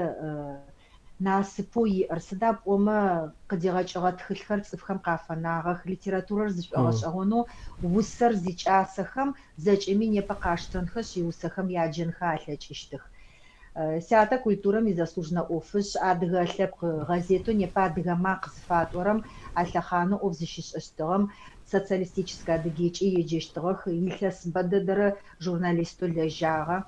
насыпэу иӏэр, сыда пӏомэ къыдигъэкӏыгъэ тхылъхэр цӏыфхэм къафэнагъэх, литературэр зышӏогъэшӏэгъонэу усэр зикӏасэхэм зэкӏэми непэ къаштэнхэшъ иусэхэм яджэнхэ алъэкӏыщтых. Сятэ культурэм изаслуженнэ ӏофышӏ, адыгэ лъэпкъ гъэзетэу непэ Адыгэ макъ зыфатӏорэм а лъэхъанэу ӏоф зыщишӏэщтыгъэм Социалистическэ Адыгейкӏэ еджэщтыгъэх, илъэс бэдэдэрэ журналистэу лэжьагъэ.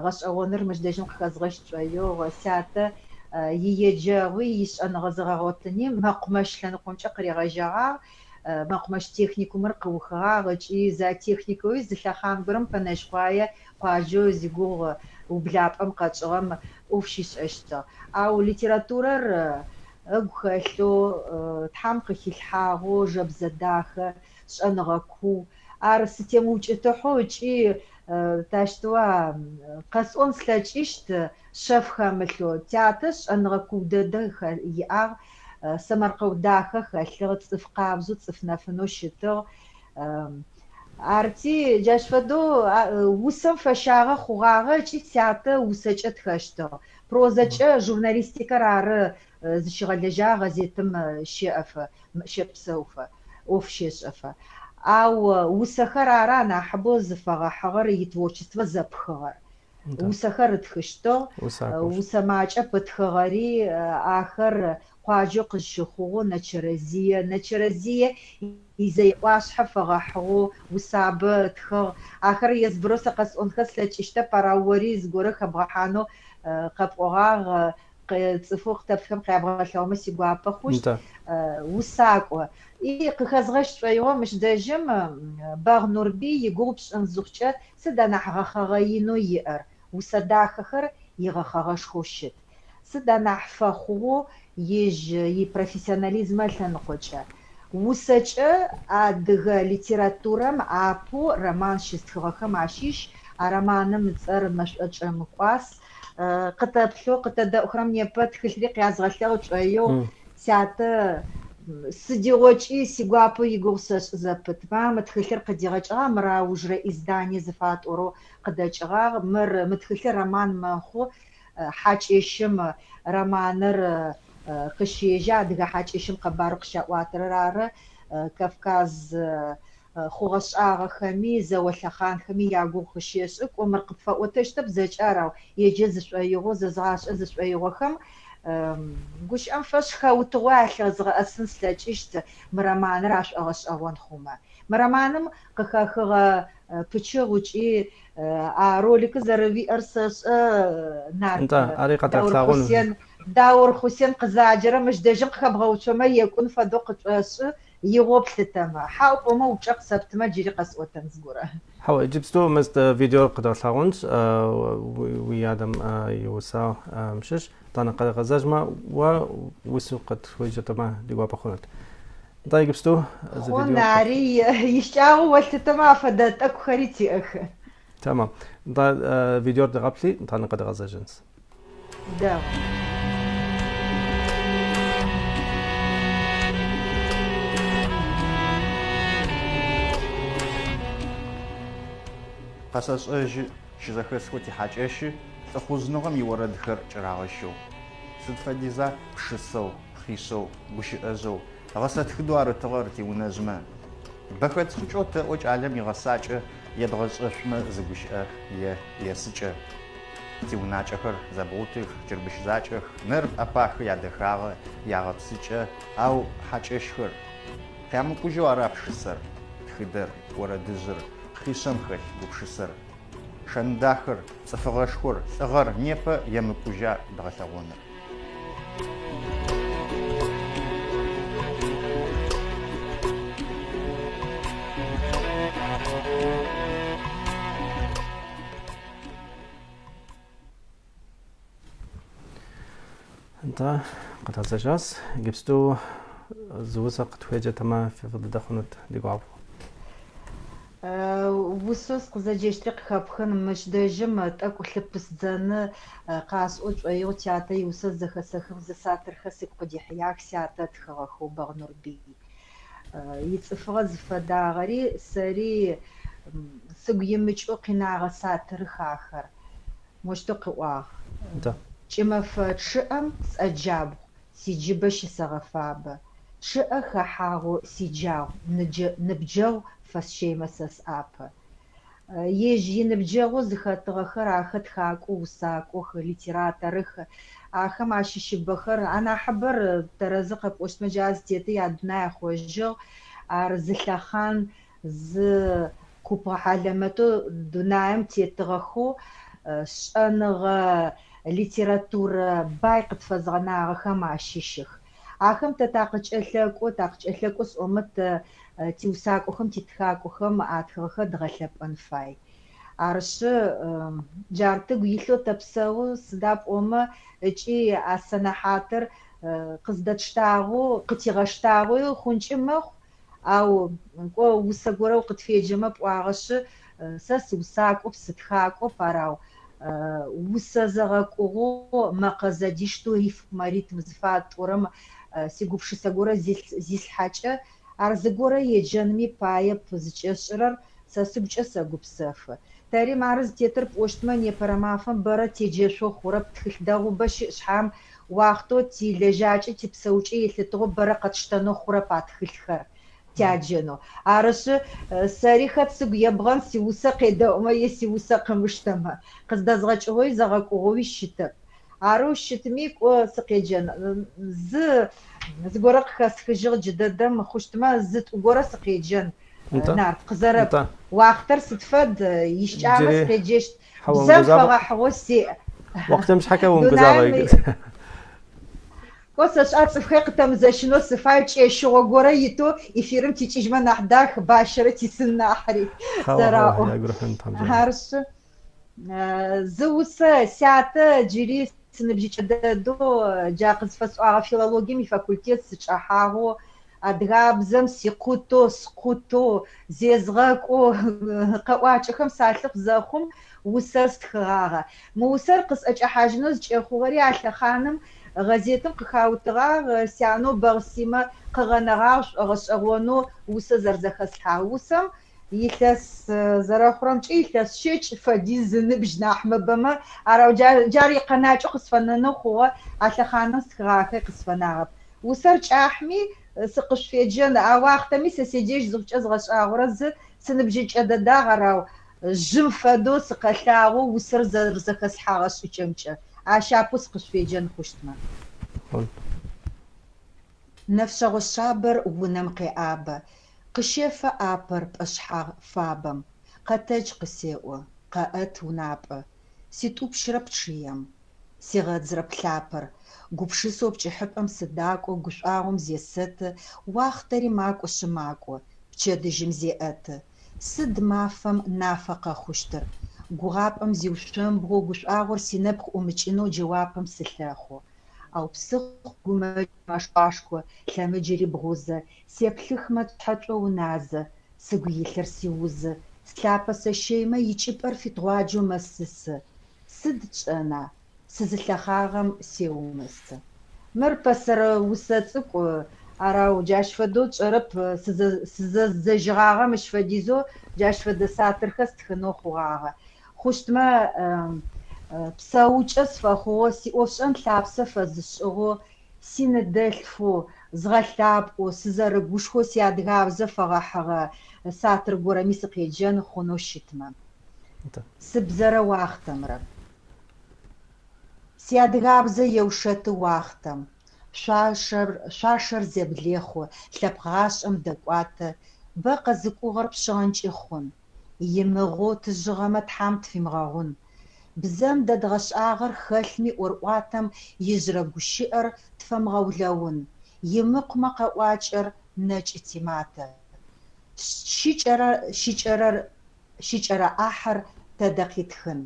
Гъэшӏэгъоныр мыщ дэжьым къыхэзгъэщ сшӏоигъу, сятэ иеджэгъуи ишӏэныгъэ зэгъэгъотыни мэкъумэщ лъэныкъомкӏэ къыригъэжьэгъагъ, мэкъумэщ техникумыр къыухыгъагъ ыкӏи зоотехникэуи зы лъэхъан горэм Пэнэжьыкъуае къуаджэу зигугъу ублапӏэм къэкӏыгъэм ӏоф щишӏэщтыгъ. Ау литературэр ыгу хэлъэу, Тхьэм къыхилъхьагъэу, жэбзэ дахэ, шӏэныгъэ куу. Ар сытемыукӏытыхьэу ыкӏи тащтыуа къэсӏон слъэкӏыщт шъэф хэмылъэу. Тятэ шӏэныгъэ куу дэдэ иӏагъ, сэмэркъэу дахэ хэлъыгъ, цӏыф къабзэу, цӏыф нэфынэу щытыгъ. Арти, джащ фэдэу усэм фэщагъэ хъугъагъэ ыкӏи сятэ усэкӏэ тхэщтыгъ. Прозэкӏэ журналистикэр ары зыщигъэлэжьагъ гъэзетым щэӏэфэ, щэпсэуфэ, ӏоф щешӏэфэ. Ау усэхэр ары анахьыбэу зыфэгъэхьыгъэр итворчествэ зэпхыгъэр. Усэхэр ытхыщтыгъ, усэ макӏэп ытхыгъэри, ахэр къуаджэу къызщыхъугъэу Нэчэрэзые. Нэчэрэзые Изэй ӏуашъхьэ фэгъэхьыгъэу усабэ ытхыгъ. Ахэр езбырэу сэ къэсӏонхэ слъэкӏыщтэп, ар ау ори зыгорэ хэбгъэхьанэу къэпӏогъагъ, цӏыфэу къытэплъхэм къябгъэлъэгъумэ сигуапэ хъущт. Усакӏо. И къыхэзгъэщ сшӏоигъо мыщ дэжьым Бэгъ Нурбый игугъу пшӏын зыхъукӏэ сыд анахь гъэхъэгъэ инэу иӏэр? Усэ дахэхэр игъэхъэгъэшхоу щыт. Сыд анахь фэхъугъэу ежь ипрофессионализмэ ылъэныкъокӏэ? Усэкӏэ адыгэ литературэм апэу роман щызтхыгъэхэм ащыщ. А романым ыцӏэр Мэшӏочӏэ мыкӏуас. Къытэплъэу, къытэдэӏухэрэм непэ тхылъри къязгъэлъэгъу шӏоигъу. Сятэ сыдигъокӏи сигуапэу игугъу сэшӏы зэпыт. Ма, мы тхылъыр къыдигъэкӏыгъагъ, мыр аужырэ издание зыфатӏорэу къыдэкӏыгъагъ. Мыр, мы тхылъыр роман мэхъу. Хьакӏэщым романыр къыщежьэ, адыгэ хьакӏэщым къэбарэу къыщаӏуатэрэр ары. Кавказ хъугъэ-шӏагъэхэми, зэо лъэхъанхэми ягугъу къыщешӏы. Кӏо, мыр къыпфэӏотэщтэп зэкӏэ ар, ау еджэ зышӏоигъоу, зэзыгъашӏэ зышӏоигъохэм гущыӏэм фэшӏ хэутыгъэу алъызгъэӏэсын слъэкӏыщт мы романыр ашӏогъэшӏэгъон хъумэ. Мы романым къыхэхыгъэ пычыгъу ыкӏи а роликыр зэрэуиӏэр сэшӏэ, Нарт Нтӏэ, ари Даур къэдгъэлъэгъун. Хъусен. Даур Хъусен къызаджэрэм мыщ дэжьым къыхэбгъэуцомэ екӏун фэдэу къытшӏошӏы, игъоу плъытэмэ. Хьау пӏомэ упчӏэ къысэптымэ джыри къэсӏотэн зыгорэ. Хьау, иджыпсту мыс видеор къэдгъэлъэгъунщ, уи адэм и усэм щыщ. Итӏанэ къэдгъэзэжьмэ, уэ усэу къытхуеджэтэмэ ди гуапэ хъунут. Нтӏэ, иджыпсту зы Хъун, видео ари ищыкӏагъэу олъытэмэ афэдэ тӏэкӏухэри тиӏэх. Тэмэм. Нтӏэ, видеор дыгъэплъи, итӏанэ къэдгъэзэжьынщ. Дэгъу. Къэсэшӏэжьы, щызэхэсхэу тихьакӏэщы лӏыхъужъныгъэм иорэдхэр кӏырагъэщэу. Сыд фэдиза пшысэу, хъишъэу, гущыӏэжъэу, гъэсэтхыдэу арытыгъэр тиунэжъмэ? Бэ хэтшӏыкӏэу тэӏо кӏалэм игъэсакӏэ едгъэшӏэшъумэ зы гущыӏэ е есыкӏэ. Тиунакӏэхэр зэбгъутых, чырбыщ закӏэх, нэр пӏэпахы ядэхагъэ, ягъэпсыкӏэ, ау хьакӏэщхэр? Къямыкӏужьэу ара пшысэр, тхыдэр, орэдыжъыр, хъишъэм хэлъ гупшысэр? Шэн дахэр, цӏыфыгъэшхор, лӏыгъэр непэ емыкӏужьа дгъэлъэгъоныр? Нтӏэ, къэдгъэзэжащ. Иджыпсту зы усэ къытхуеджэтэмэ фӏы дыдэ хъунут ди гуапэу. Усэу сыкъызэджэщтри къыхэпхын, мыщ дэжьым тӏэкӏу лъыпысдзэны къасӏо шӏоигъу тятэ иусэ зэхэсэхыгъ, зы сатырхэр сыгу къыдихьыях сятэ ытхыгъэхэу Бэгъ Нурбый. Ицӏыфыгъэ зыфэдагъэри сэри сыгу имыкӏэу къинагъэ сатырых ахэр. Мощтэу къыӏуагъ, Кӏымэфэ чъыӏэм сӏэджабгъу сиджыбэ щысэгъэфабэ. Чъыӏэ хэхьагъэу сиджагъу ныбджэгъу фэсщэймэ сэ сӏапэ. Ежь иныбджэгъоу зыхэтыгъэхэр ахэр тхакӏоу, усакӏох, литераторых. Ахэм ащыщыбэхэр, анахьыбэр тэрэзы къэпӏощтмэ, джа зытеты ядунай ахъожьыгъ. Ар зы лъэхъан, зы куп хьалэмэтэу дунаим тетыгъэхэу шӏэныгъэ литературэ бай къытфэзгъэнагъэхэм ащыщых. Ахэм тэ такъыкӏэлъэкӏо, такъыкӏэлъэкӏо сӏомэ тэ тиусакӏохэм, титхакӏохэм атхыгъэхэр дгъэлъэпӏэн фай. Арышъы, джар тыгу илъэу тэпсэу, сыда пӏомэ ыкӏи а сэнэхьатыр къыздэтштагъэу, къытигъэштагъэуи хъункӏи мэхъу, ау кӏо усэ горэ укъытфеджэмэ пӏуагъэшъы, сэ сыусакӏоп, сытхакӏоп, арау усэ зэгъэкӏугъэу мэкъэ зэдиштэу рифмэ, ритм зыфатӏорэм сигупшысэ горэ зислъхьэкӏэ, ар зыгорэ еджэнми паеп зыкӏэсшӏырэр, сэ сыгукӏэ сэгупсэфы. Тэри мары зытетыр пӏощтмэ, непэрэ мафэм бэрэ теджэшъоу хъурэп, тхылъ дэгъубэ щыӏ шъхьам, уахътэу тилэжьакӏэ, типсэукӏэ елъытыгъэу бэрэ къэтштэнэу хъурэп а тхылъхэр тяджэнэу. Арышъы, сэри хэт сыгу ебгъэн сиусэ къедэӏумэ е сиусэ къымыштэмэ, къыздэзгъэкӏыгъэуи зэгъэкӏугъэуи щытэп. Арэу щытми, кӏо сыкъеджэн. Зы зыгорэ къыхэсхыжьыгъ джыдэдэм хъущтмэ, зы-тӏу горэ сыкъеджэн, Нарт, къызэрэп. Уахътэр сыд фэд, ищыкӏагъэмэ сыкъеджэщт. Бзэм фэгъэхьыгъэу сеӏ. Уахътэм щхьэкӏэ умыгузавэ. Кӏо сэшӏа цӏыфхэр къытэмызэщынэу сыфай, кӏэщыгъо горэ итэу эфирым тикӏыжьмэ нахь дах, бащэрэ тисын нахьри зэраӏо. Арышъы, зы усэ сятэ джыри сыныбжьыкӏэ дэдэу джа къызфэсӏуагъэ филологием ифакультет сычӏэхьагъэу, адыгабзэм сикъутэу, скъутэу, зезгъэкӏоу къэӏуакӏэхэм салъыхъу зэхъум усэр стхыгъагъэ. Мы усэр къысӏэкӏэхьажьынэу зыкӏэхъугъэри а лъэхъаным гъэзетым къыхаутыгъагъ, сянэу Бэгъ Симэ къыгъэнэгъагъ шӏогъэшӏэгъонэу усэ зэрэзэхэслъхьагъ. Усэм илъэс зэрэхъурэмкӏэ илъэс щэкӏ фэдиз ыныбжь нахь мыбэмэ, арау джар икъэнакӏэу къысфэнэнэу хъугъэ, а лъэхъаным стхыгъахэр къысфэнагъэп. Усэр кӏахьми сыкъышъуфеджэн, а уахътэми сэ седжэжь зыхъукӏэ згъэшӏагъорэ зы, сыныбжьыкӏэ дэдагъ, арау жъым фэдэу сыкъэлъагъоу усэр зэрэзэхэслъхьагъэ шӏыкӏэмкӏэ. Ащ апэу сыкъышъуфеджэн хъущтмэ. Нэфшъэгъо шъабэр унэм къеӏабэ, Къыщефэ ӏапэр пӏэшъхьагъ фабэм, Къэтэдж къысеӏо, къэӏэт унапӏэ, Ситӏупщырэп чъыем, сигъэдзырэп лъапэр, Гупшысэу пкӏыхьыпӏэм сыдакӏо, Гушӏуагъом зесэты, Уахътэри макӏошъы макӏо, Пчэдыжьым зеӏэты. Сыд мафэм нафэ къэхъущтыр? Гугъапӏэм зиушъомбгъоу Гушӏуагъор синэпкъ ӏумыкӏынэу Джэуапым сылъэхъу. Ау псыхъо гумэкӏ мэшӏуашхо, лъэмыджыри бгъузэ, Сеплъыхмэ тшъхьэ шӏоуназэ, сыгу илъыр сиузы, Слъапэ сэщэймэ икӏыпӏэр фитгъуаджэу мэсысы. Сыд тшӏэна? Сызылъэхъагъэм сеумысы. Мыр пэсэрэ усэ цӏыкӏу, арау джащ фэдэу тшӏэрэп, сызэзыдзэжьыгъагъэ мыщ фэдизэу джащ фэдэ сатырхэр стхынэу хъугъагъэ. Хъущтмэ, псэукӏэ сфэхъугъэу, сиӏофшӏэн лъапсэ фэзышӏыгъэу, синыдэлъфэу, згъэлъапӏэу, сызэрыгушхоу сиадыгабзэ фэгъэхьыгъэ сатыр горэми сыкъеджэн хъунэу щытмэ. Сыбзэрэ уахътэмрэ. Сиадыгабзэ еушэты уахътэм, шъуашэр, шъуашэр зэблехъу, лъэпкъ гъашӏэм дэкӏуатэ, бэ къэзыкӏугъэр пшъыгъэнкӏи хъун. Имыгъоу тыжъыгъэмэ Тхьам тфимыгъэгъун. Бзэм дэдгъэшӏагъэр хэлъми ӏорӏуатэм ижъырэ гущыӏэр тфэмыгъэулэун. Имыкъумэ къэӏуакӏэр нэкӏы тиматэ. Щыкӏэрэ щыкӏэрэр щыкӏэрэ ӏахьыр тэдэ къитхын.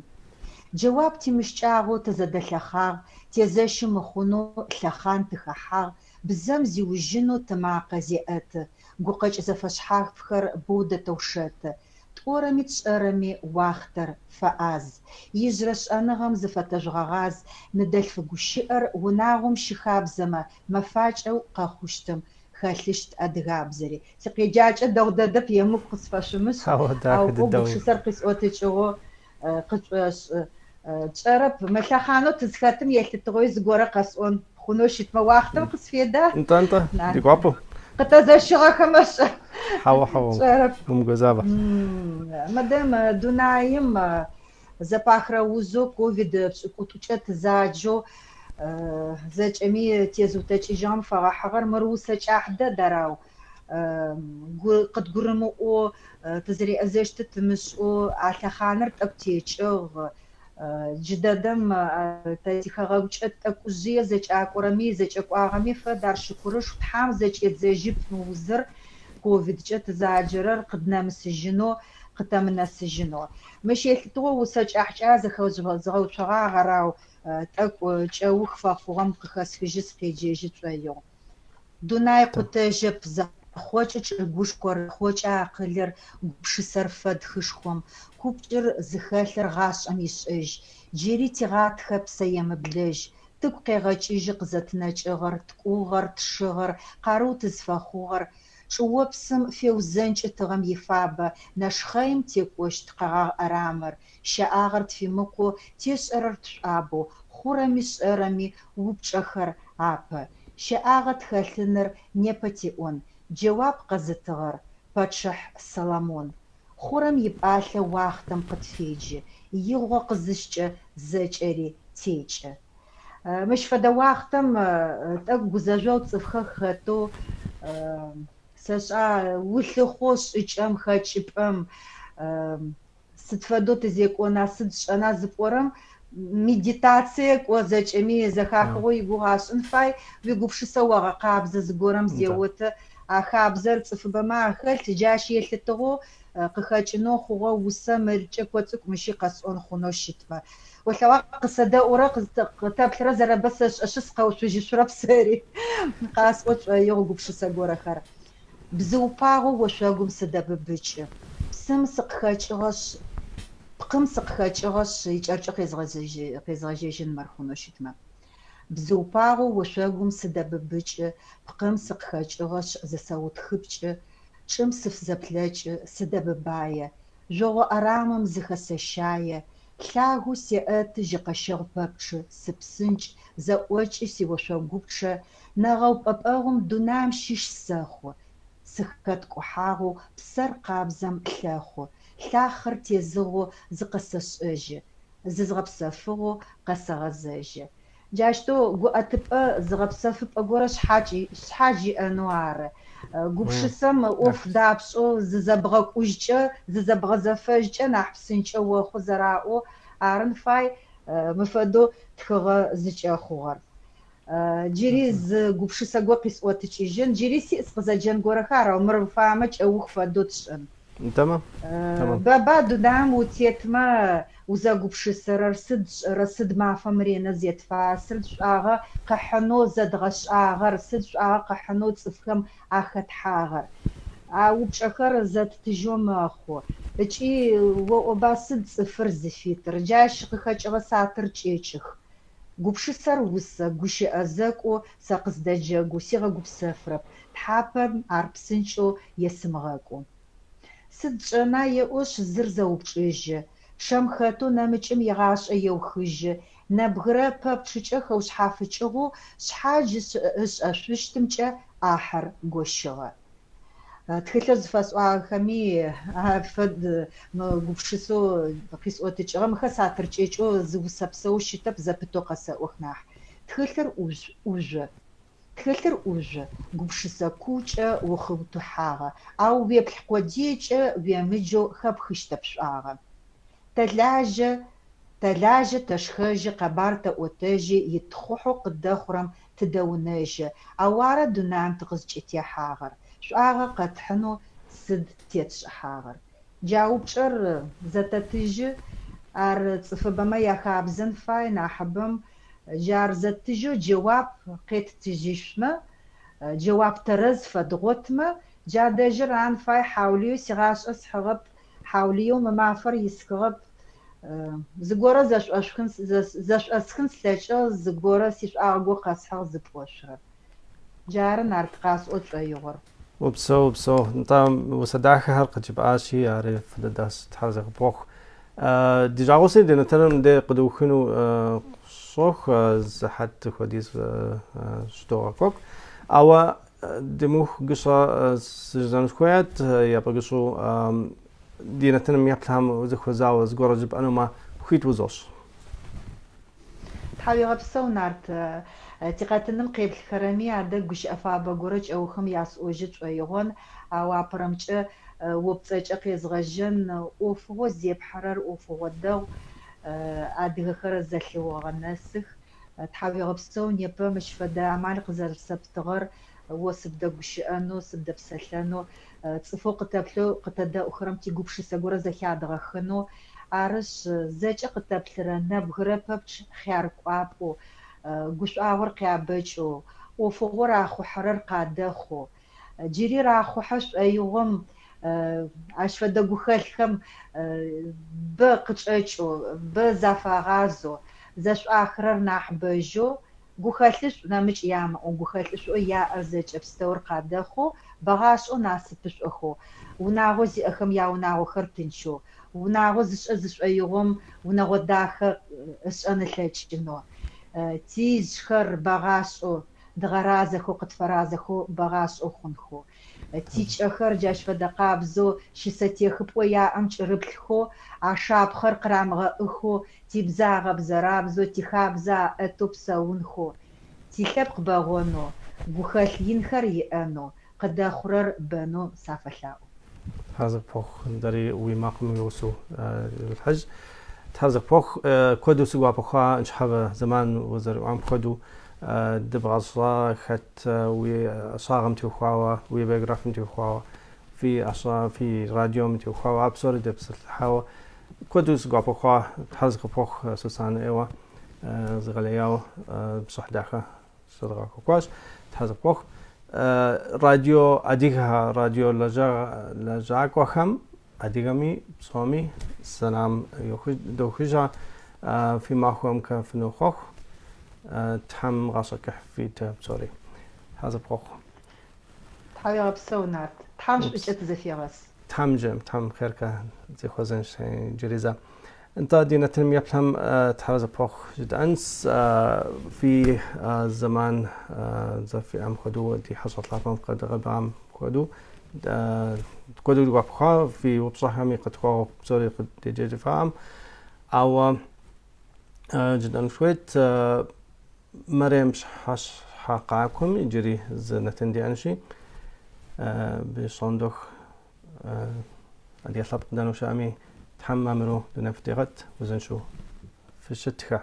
Джэуап тимыщкӏагъэу тызэдэлъэхъагъ, тезэщы мыхъунэу лъэхъан тыхэхьагъ, бзэм зиужьынэу тымакъэ зеӏэты, гукъэкӏ зэфэшъхьафхэр боу дэтэушэты. Тӏорэми тшӏэрэми уахътэр фэӏаз. Ижъырэ шӏэныгъэм зыфэтэжъугъэгъаз, ныдэлъф гущыӏэр унагъом щыхабзэмэ, мэфакӏэу къэхъущтым хэлъыщт адыгабзэри. Сикъеджакӏэ дэгъу дэдэп, емыкӏу къысфэшъумышӏ, ау кӏо гупшысэр къисӏотыкӏыгъэу къысшӏошӏы. Тшӏэрэп, мы лъэхъанэу тызхэтым елъытыгъэуи зыгорэ къэсӏон хъунэу щытмэ, уахътэм къысфеда? Нтӏэ, нтӏэ, ди гуапэу. Къытэзэщыгъэхэмэ шӏэ? Хьауэ, хьауэ, Тшӏэрэп. умыгузавэ. Мыдэ мы дунаим зэпахырэ узэу ковид пшӏыкӏутӏукӏэ тызаджэу зэкӏэми тезыутэкӏыжьыгъэм фэгъэхьыгъэр мыр усэ кӏахь дэд, арау къыдгурымыӏоу, тызэреӏэзэщтыр тымышӏэу а лъэхъаныр тӏэкӏу текӏыгъ. Джыдэдэм тэ тихэгъэгукӏэ тӏэкӏужъые зэкӏакӏорэми зэкӏэкӏуагъэми фэд, ар шыкурышху, Тхьам зэкӏедзэжьып мы узыр, ковидкӏэ тызаджэрэр къыднэмысыжьынэу. къытэмынэсыжьынэу. Мыщ елъытыгъэу усэ кӏахькӏэ зэхэзгъэуцогъагъ, ар ау тӏэкӏу кӏэух фэхъугъэм къыхэсхыжьы сыкъеджэжьы тшӏоигъу. Дунай къутэжьэп, зэхъокӏы чӏыгушхор, зэхъокӏы акъылыр, гупшысэр фэд хышхом. Купкӏыр зыхэлъыр гъашӏэм ишӏэжь. Джыри тигъатхэ псэемыблэжь. Тыгу къегъэкӏыжьы къызэтынэкӏыгъэр, ткӏугъэр, тшыгъэр, къарыу тызфэхъугъэр. Чӏыопсым феузэнкӏы тыгъэм ифабэ, нэшхъэим текӏощт къэгъагъ ӏэрамыр. Щэӏагъэр тфимыкъоу, тешӏэрэр тшӏуабэу, хъурэми шӏэрэми упчӏэхэр апэ. Щэӏагъэ тхэлъыныр непэ тиӏон, джэуап къэзытыгъэр пачъыхь Соломон. Хъурэм ипӏалъэ уахътэм къытфеджэ, игъо къызыскӏэ зэкӏэри текӏы. Мыщ фэдэ уахътэм тӏэкӏу гузэжъогъу цӏыфхэр хэтэу сэшӏа, улъыхъоу шӏыкӏэм, хэкӏыпӏэм, сыд фэдэу тызекӏона, сыд тшӏэна зыпӏорэм, медитацие кӏо зэкӏэми зэхахыгъэу игугъу ашӏын фай, уигупшысэ огъэкъабзэ зыгорэм зеоты, а хабзэр цӏыфыбэмэ ахэлъ, джащ елъытыгъэу къыхэкӏынэу хъугъэ усэ мыр кӏэко цӏыкӏу мыщи къэсӏон хъунэу щытмэ. Олъэгъуа къысэдэӏурэ къытэплъырэ зэрэбэ сэшӏэшъы сыкъэуцужьышъурэп сэри, къасӏо тшӏоигъу гупшысэ горэхэр. Бзыу пагъоу ошъогум сыдэбыбыкӏы. Псым сыкъыхэкӏыгъэшъ, пкъым сыкъыхэкӏыгъэшъ, икӏэрыкӏэу къезгъэжьэжьын мыр хъунэу щытмэ. Бзыу пагъоу ошъогум сыдэбыбыкӏы, пкъым сыкъыхэкӏыгъэшъ, зысэутхыпкӏы, чӏым сыфзэплъэкӏы, сыдэбыбае, жъогъо ӏэрамым зыхэсэщае, лъагэу сеӏэты жьыкъэщэгъу пэпчъы, сыпсынкӏ, зэӏокӏы сиошъогупчъэ, нэгъэупӏэпӏэгъум дунаим щыщ сэхъу, сыхэткӏухьагъэу псэр къабзэм лъэхъу, лъахъэр тезыгъэу зыкъэсэшӏэжьы, зызгъэпсэфыгъэу къэсэгъэзэжьы. Джащтэу гуӏэтыпӏэ зыгъэпсэфыпӏэ горэ шъхьадж иӏэнэу ары. Гупшысэм ӏоф дапшӏэу зызэбгъэкӏужькӏэ, зызэбгъэзэфэжькӏэ нахь псынкӏэ охъу зэраӏоу арын фай мы фэдэу тхыгъэ зыкӏэхъугъэр. Джыри зы гупшысэ го къисӏотыкӏыжьын, джыри сиӏ сыкъызэджэн горэхэр, ау мыр уфаемэ кӏэух фэдэу тшӏын. Тэмэм, тэмэм. Бэба дунаим утетмэ узэгупшысэрэр, сыд тшӏэрэ, сыд мафэм ренэ зетфа, сыд шӏуагъэ къыхьынэу зэдгъэшӏагъэр, сыд шӏуагъэ къыхьынэу цӏыфхэм ахэтхьагъэр. А упчӏэхэр зэттыжьэу мэхъу. Ыкӏи оӏоба сыд цӏыфыр зыфитыр, джащ къыхэкӏыгъэ сатыр кӏэкӏых. Гупшысэр усэ, гущыӏэ зэкӏу сэ къыздэджэгу, сигъэгупсэфрэп, тхьапэм ар псынкӏэу есымыгъэкӏу. Сыд тшӏэна еӏошъ зыр зэупчӏыжьы, чъэм хэтэу нэмыкӏым игъашӏэ еухыжьы, нэбгырэ пэпчъыкӏэ хэушъхьафыкӏыгъэу шъхьадж ышӏэшъущтымкӏэ ӏахьэр гощыгъэ. Тхылъэу зыфэсӏуагъэхэми афэд мы гупшысэу къисӏотыкӏыгъэ, мыхэр сатыр кӏэкӏэу зы усэ псэу щытэп, зэпытэу къэсэӏох нахь. Тхылъыр ӏужъу. Тхылъыр ӏужъу, гупшысэ куукӏэ ухъыутыхьагъэ, ау уеплъ къодыекӏэ уемыджэу хэпхыщтэп шӏуагъэ. Тэлажьэ, тэлажьэ, тэшхэжьы, къэбар тэӏотэжьы, итхъухьэу къыддэхъурэм тыдэунэжьы, ау ара дунаим тыкъызкӏытехьагъэр, шӏуагъэ къэтхьынэу сыд тетшӏыхьагъэр? Джа упчӏэр зэтэтыжьы, ар цӏыфыбэмэ яхабзэн фай, нахьыбэм джар зэттыжьэу джэуап къеттыжьышъумэ, джэуап тэрэз фэдгъотмэ, джа дэжьыр ан фай, хьаулыеу сигъашӏэ схьыгъэп, хьаулыеу мы мафэр исхыгъэп, зыгорэ зэшӏошъухын зэшӏосхын слъэкӏыгъ, зыгорэ сишӏуагъэ къэсхьыгъ зыпӏошъурэр. Джары нарт къасӏо тшӏоигъор. Упсэу, упсэу. Нтӏэ, усэ дахэхэр къыджыпӏащи, ари фӏы дыдэщ, Тхьэр зэхэпӏуэху. Ди жагъуэси ди нэтыным де къыдыухыну щӏоху, сыхьэт хуэдиз щыдогъэкӏуэкӏу. Ауэ дымыух гыщӏэ сыжызӏэну сыхуейт, япэ гыщӏэу ди нэтыным еплъхэм зыхуэзауэ зыгуэрэ жыпӏэнумэ, хуит узощӏ. Тхьауегъэпсэу, нарт. Тикъэтыным къеплъхэрэми адэ гущыӏэ фабэ горэ кӏэухым ясӏожьы тшӏоигъон, ау апэрэмкӏэ о пцӏэкӏэ къезгъэжьэн ӏофыгъо зепхьэрэр ӏофыгъо дэгъу, адыгэхэр зэлъыогъэнэсых. Тхьауегъэпсэу непэ мыщ фэдэ амал къызэрэсэптыгъэр, о сыбдэгущыӏэнэу, сыбдэпсэлъэнэу. цӏыфэу къытэплъэу къытэдэӏухэрэм тигупшысэ горэ зэхядгъэхынэу. Арышъ, зэкӏэ къытэплъырэ нэбгырэ пэпчъ хъяр кӏуапӏэу, гушӏуагъор къябэкӏэу, ӏофыгъоу рахъухьэрэр къадэхъоу, джыри рахъухьэ шӏоигъом ащ фэдэ гухэлъхэм бэ къычӏэкӏэу, бэ зафагъазэу, зэшӏуахырэр нахьыбэжьэу, гухэлъышӏу нэмыкӏ ямыӏэу, гухэлъышӏоу яӏэр зэкӏэ пстэур къадэхъоу, бэгъашӏэу насыпышӏохэу, унагъо зиӏэхэм яунагъохэр тынчэу, унагъо зышӏэ зышӏоигъом унэгъо дахэ ышӏэн ылъэкӏынэу, тижъхэр бэгъашӏэу, дгъэразэхэу, къытфэразэхэу бэгъашӏэу хъунхэу, тикӏэхэр джащ фэдэ къабзэу щысэтехыпӏэу яӏэм кӏырыплъхэу, а шапхъэр къырамыгъэӏыхэу, тибзэ агъэбзэрабзэу, тихабзэ аӏэтэу псэунхэу, тилъэпкъ бэгъонэу, гухэлъ инхэр иӏэнэу, къыдэхъурэр бэнэу сафэлъаӏо. Тхьэр зыпохъу, дэри уи макъым уигъусэу лъхьэжь. Тхьэр зыпохъу, куэду си гуапэ хъуа ныщхьэбэ зэман узэриӏуам хуэдэу дыбгъэщӏа хэт уи ӏэщӏагъэм теухуауэ, уи биографием теухуауэ, фи ӏэщӏа, фи радиом теухуауэ, а псори депсэлъыхьауэ куэду си гуапэ хъуа. Тхьэр зыхупохъу, Сусанэ ӏейуэ зыгъэлеяуэ пщӏыхь дахэ сыдгъэхуэкӏуащ. Тхьэр зыхупохъу. Радио адыгэ, радио лэжьакӏуэхэм адыгэми псоми сэлам дохыжа, фи махуэмкэ фынохъуэхъу, Тхьэм гъащӏэ кӏыхь фит псори. Тхьэр зыпхъуэхъу. Тхьауегъэпсэу, Нарт. Тхьэм шӏукӏэ тызэфегъэс. Тхьэм джы, Тхьэм хъеркэ зехуэзэнщ иджыри зэ. Нтӏэ, ди нэтыным еплъхэм Тхьэр зыпхъуэхъу жытӏэнс фи зэман зэфиӏэм хуэдэу, ди хьэщӏэ лъапӏэм къедгъэбам хуэдэу, куэду ди гуапэ хъуа, фи упщӏэхэми къытхуэгъу псори къыдеджэжыфаӏым. Ауэ жытӏэн хуейт, Мэрем пщыхьэщхьэ къакӏуэм иджыри зы нэтын диӏэнщи, апщӏондэху адыгэ лъэпкъ дэнэ щыӏэми, Тхьэм мамыру дунейм фытигъэт, узыншэу фыщытхэ.